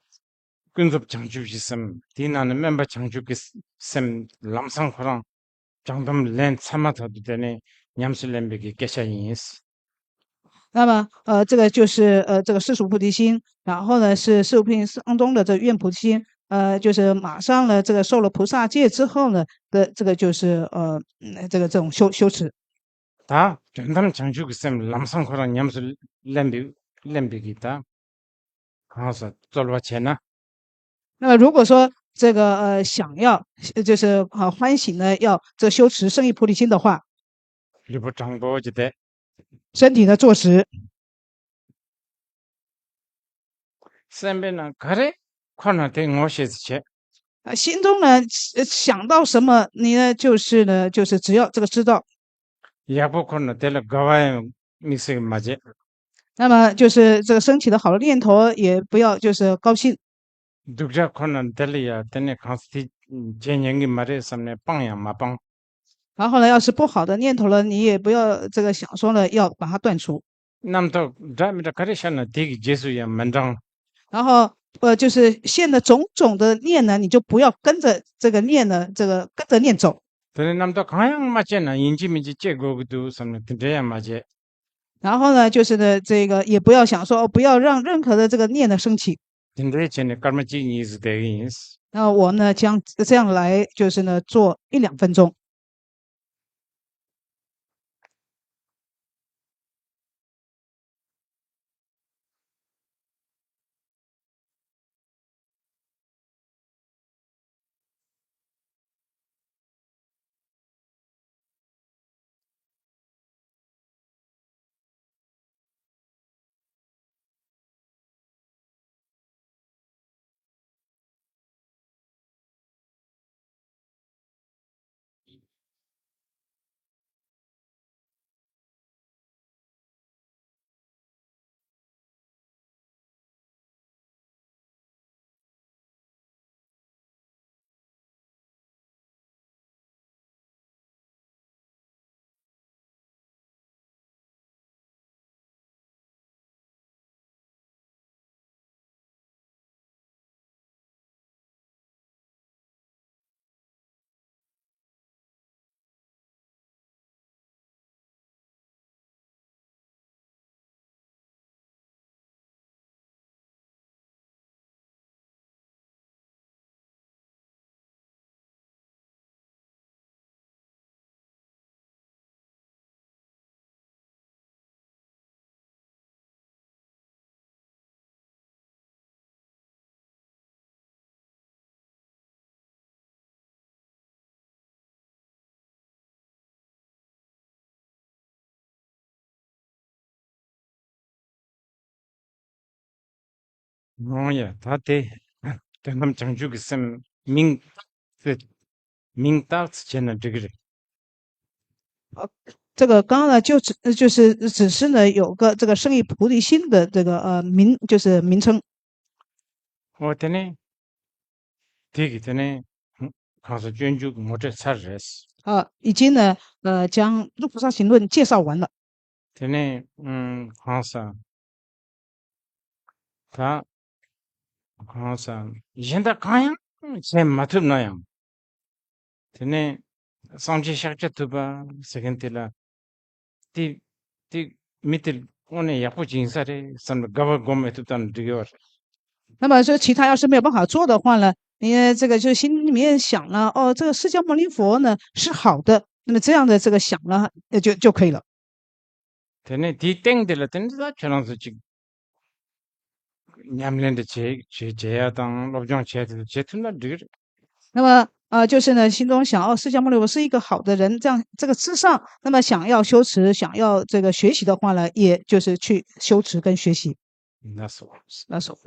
ཀུན་རྫོབ་བྱང་ཆུབ་ཀྱི་སེམས། དེའི་ནང་ནས་སྨོན་པ་བྱང་ཆུབ་ཀྱི་སེམས་ལམ་སང་ཁོ་རང་བྱང་སྡོམ་ལེན་ཚར་མ་ཐག་ཏུ་དེ་ནས་ཉམས་སུ་ལེན་པའི་གི་སྐད་ཆ་ཡིན། 那么，呃，这个就是呃，这个世俗菩提心，然后呢是世俗菩提心当中的这个愿菩提心，呃，就是马上呢这个受了菩萨戒之后呢的这个就是呃，嗯这个这种修修持。 ད་དོན་དམ་བྱང་ཆུབ་ཀྱི་སེམས་ལམ་སང་ཁོ་རང་ཉམས་སུ་ལེན་པའི་ལེན་པའི་གི་ད་གང་ཟག་རྩོལ་བ་བྱས་ན། 那么如果说这个呃想要呃就是呃欢喜呢，要这修持圣意菩提心的话， ལུས་པོ་དྲང་པོ་བྱས་ཏེ། 身体呢坐直， སེམས་པའི་ནང་ག་རེ་འཁོར་ན་དེ་ངོ་ཤེས་སུ་བྱེད། 呃，心中呢呃想到什么，你呢就是呢就是只要这个知道， ཡག་པོ་འཁོར་ན་དེ་ལ་དགའ་བ་ཡང་དམིགས་བསལ་མ་བྱེད། 那么就是这个升起的好的念头，也不要就是高兴。 སྡུག་ཅག་འཁོར་ན་དེ་ལ་ཡ་དེ་ནས་གང་ཟག་དེ་བྱེད་ཉན་གི་མ་རེད་བསམ་ནས་སྤང་ཡང་མ་སྤང་། 然后呢，要是不好的念头了，你也不要这个想说了要把它断除。 རྣམ་རྟོག་འདྲ་མི་འདྲ་ག་རེ་ཤར་ན་དེ་གི་རྗེས་སུ་ཡང་མི་འབྲང་། 然后呃，就是现的种种的念呢，你就不要跟着这个念呢，这个跟着念走。 དེ་ནས་རྣམ་རྟོག་གང་ཡང་མ་སྐྱེས་ན་ཡིན་གཅིག་མིན་གཅིག་སྐྱེ་དགོས་ཀྱི་འདུག་བསམ་ནས་དེ་འདྲ་ཡང་མ་བྱེད། 然后呢，就是呢，这个也不要想说，哦，不要让任何的这个念呢升起。 དེ་འདྲ་བྱས་ནས་སྐར་མ་གཅིག་གཉིས་ཟིག་བསྡད་ཀྱི་ཡིན། 那我呢，这样这样来，就是呢，做一两分钟。 ཨོ་ཡ། ད་དེ་དོན་དམ་བྱང་ཆུབ་ཀྱི་སེམས་མིང་བཏགས་ཚེ། མིང་བཏགས་ཚེ་བྱས་ན་འགྲིག་གི་རེད། 呃，这个刚呢，就只就是只是呢，有个这个圣意菩提心的这个呃名，就是名称。 ཨོ་དེ་ནས་དེ་གི་དེ་ནས་ གང་ཟག་སྤྱོད་འཇུག་ངོ་སྤྲོད་ཚར་རེད། 啊，已经呢，呃，将《入菩萨行论》介绍完了。 དེ་ནས་ཨུམ་གང་ཟག་ད་གང་ཟག་གཞན་དག་གང་ཡང་བྱེད་མ་ཐུབ་ན་ཡང་། དེ་ནས་སངས་རྒྱས་ཤཱཀྱ་ཐུབ་པ་ཟེར་མཁན་དེ་ལ་དེ་དེ་མི་དེ་དངོས་གནས་ཡག་པོ་ཅིག་ཡིན་ས་རེད་བསམ་ནས་དགའ་བ་སྒོམ་མི་ཐུབ་ཙམ་འགྲིག་ཡོད་རེད། 那么说其他要是没有办法做的话呢，因为这个就是心里面想了，哦，这个释迦牟尼佛呢是好的，那么这样的这个想了，呃，就就可以了。 དེ་ནས་དེའི་སྟེང་དེ་ལ་དེ་ནས་ད་ཁྱེད་རང་ཚོ་ཅིག་ཉམས་ལེན་དེ་བྱེད་བྱེད་བྱེད་ཡ་དང་སློབ་སྦྱོང་བྱེད་དེ་བྱེད་ཐུབ་ན་འགྲིག་གི་རེད། 那么啊，就是呢，心中想，哦，释迦牟尼佛是一个好的人，这样这个至上，那么想要修持，想要这个学习的话呢，也就是去修持跟学习。 ན་སོ། 那所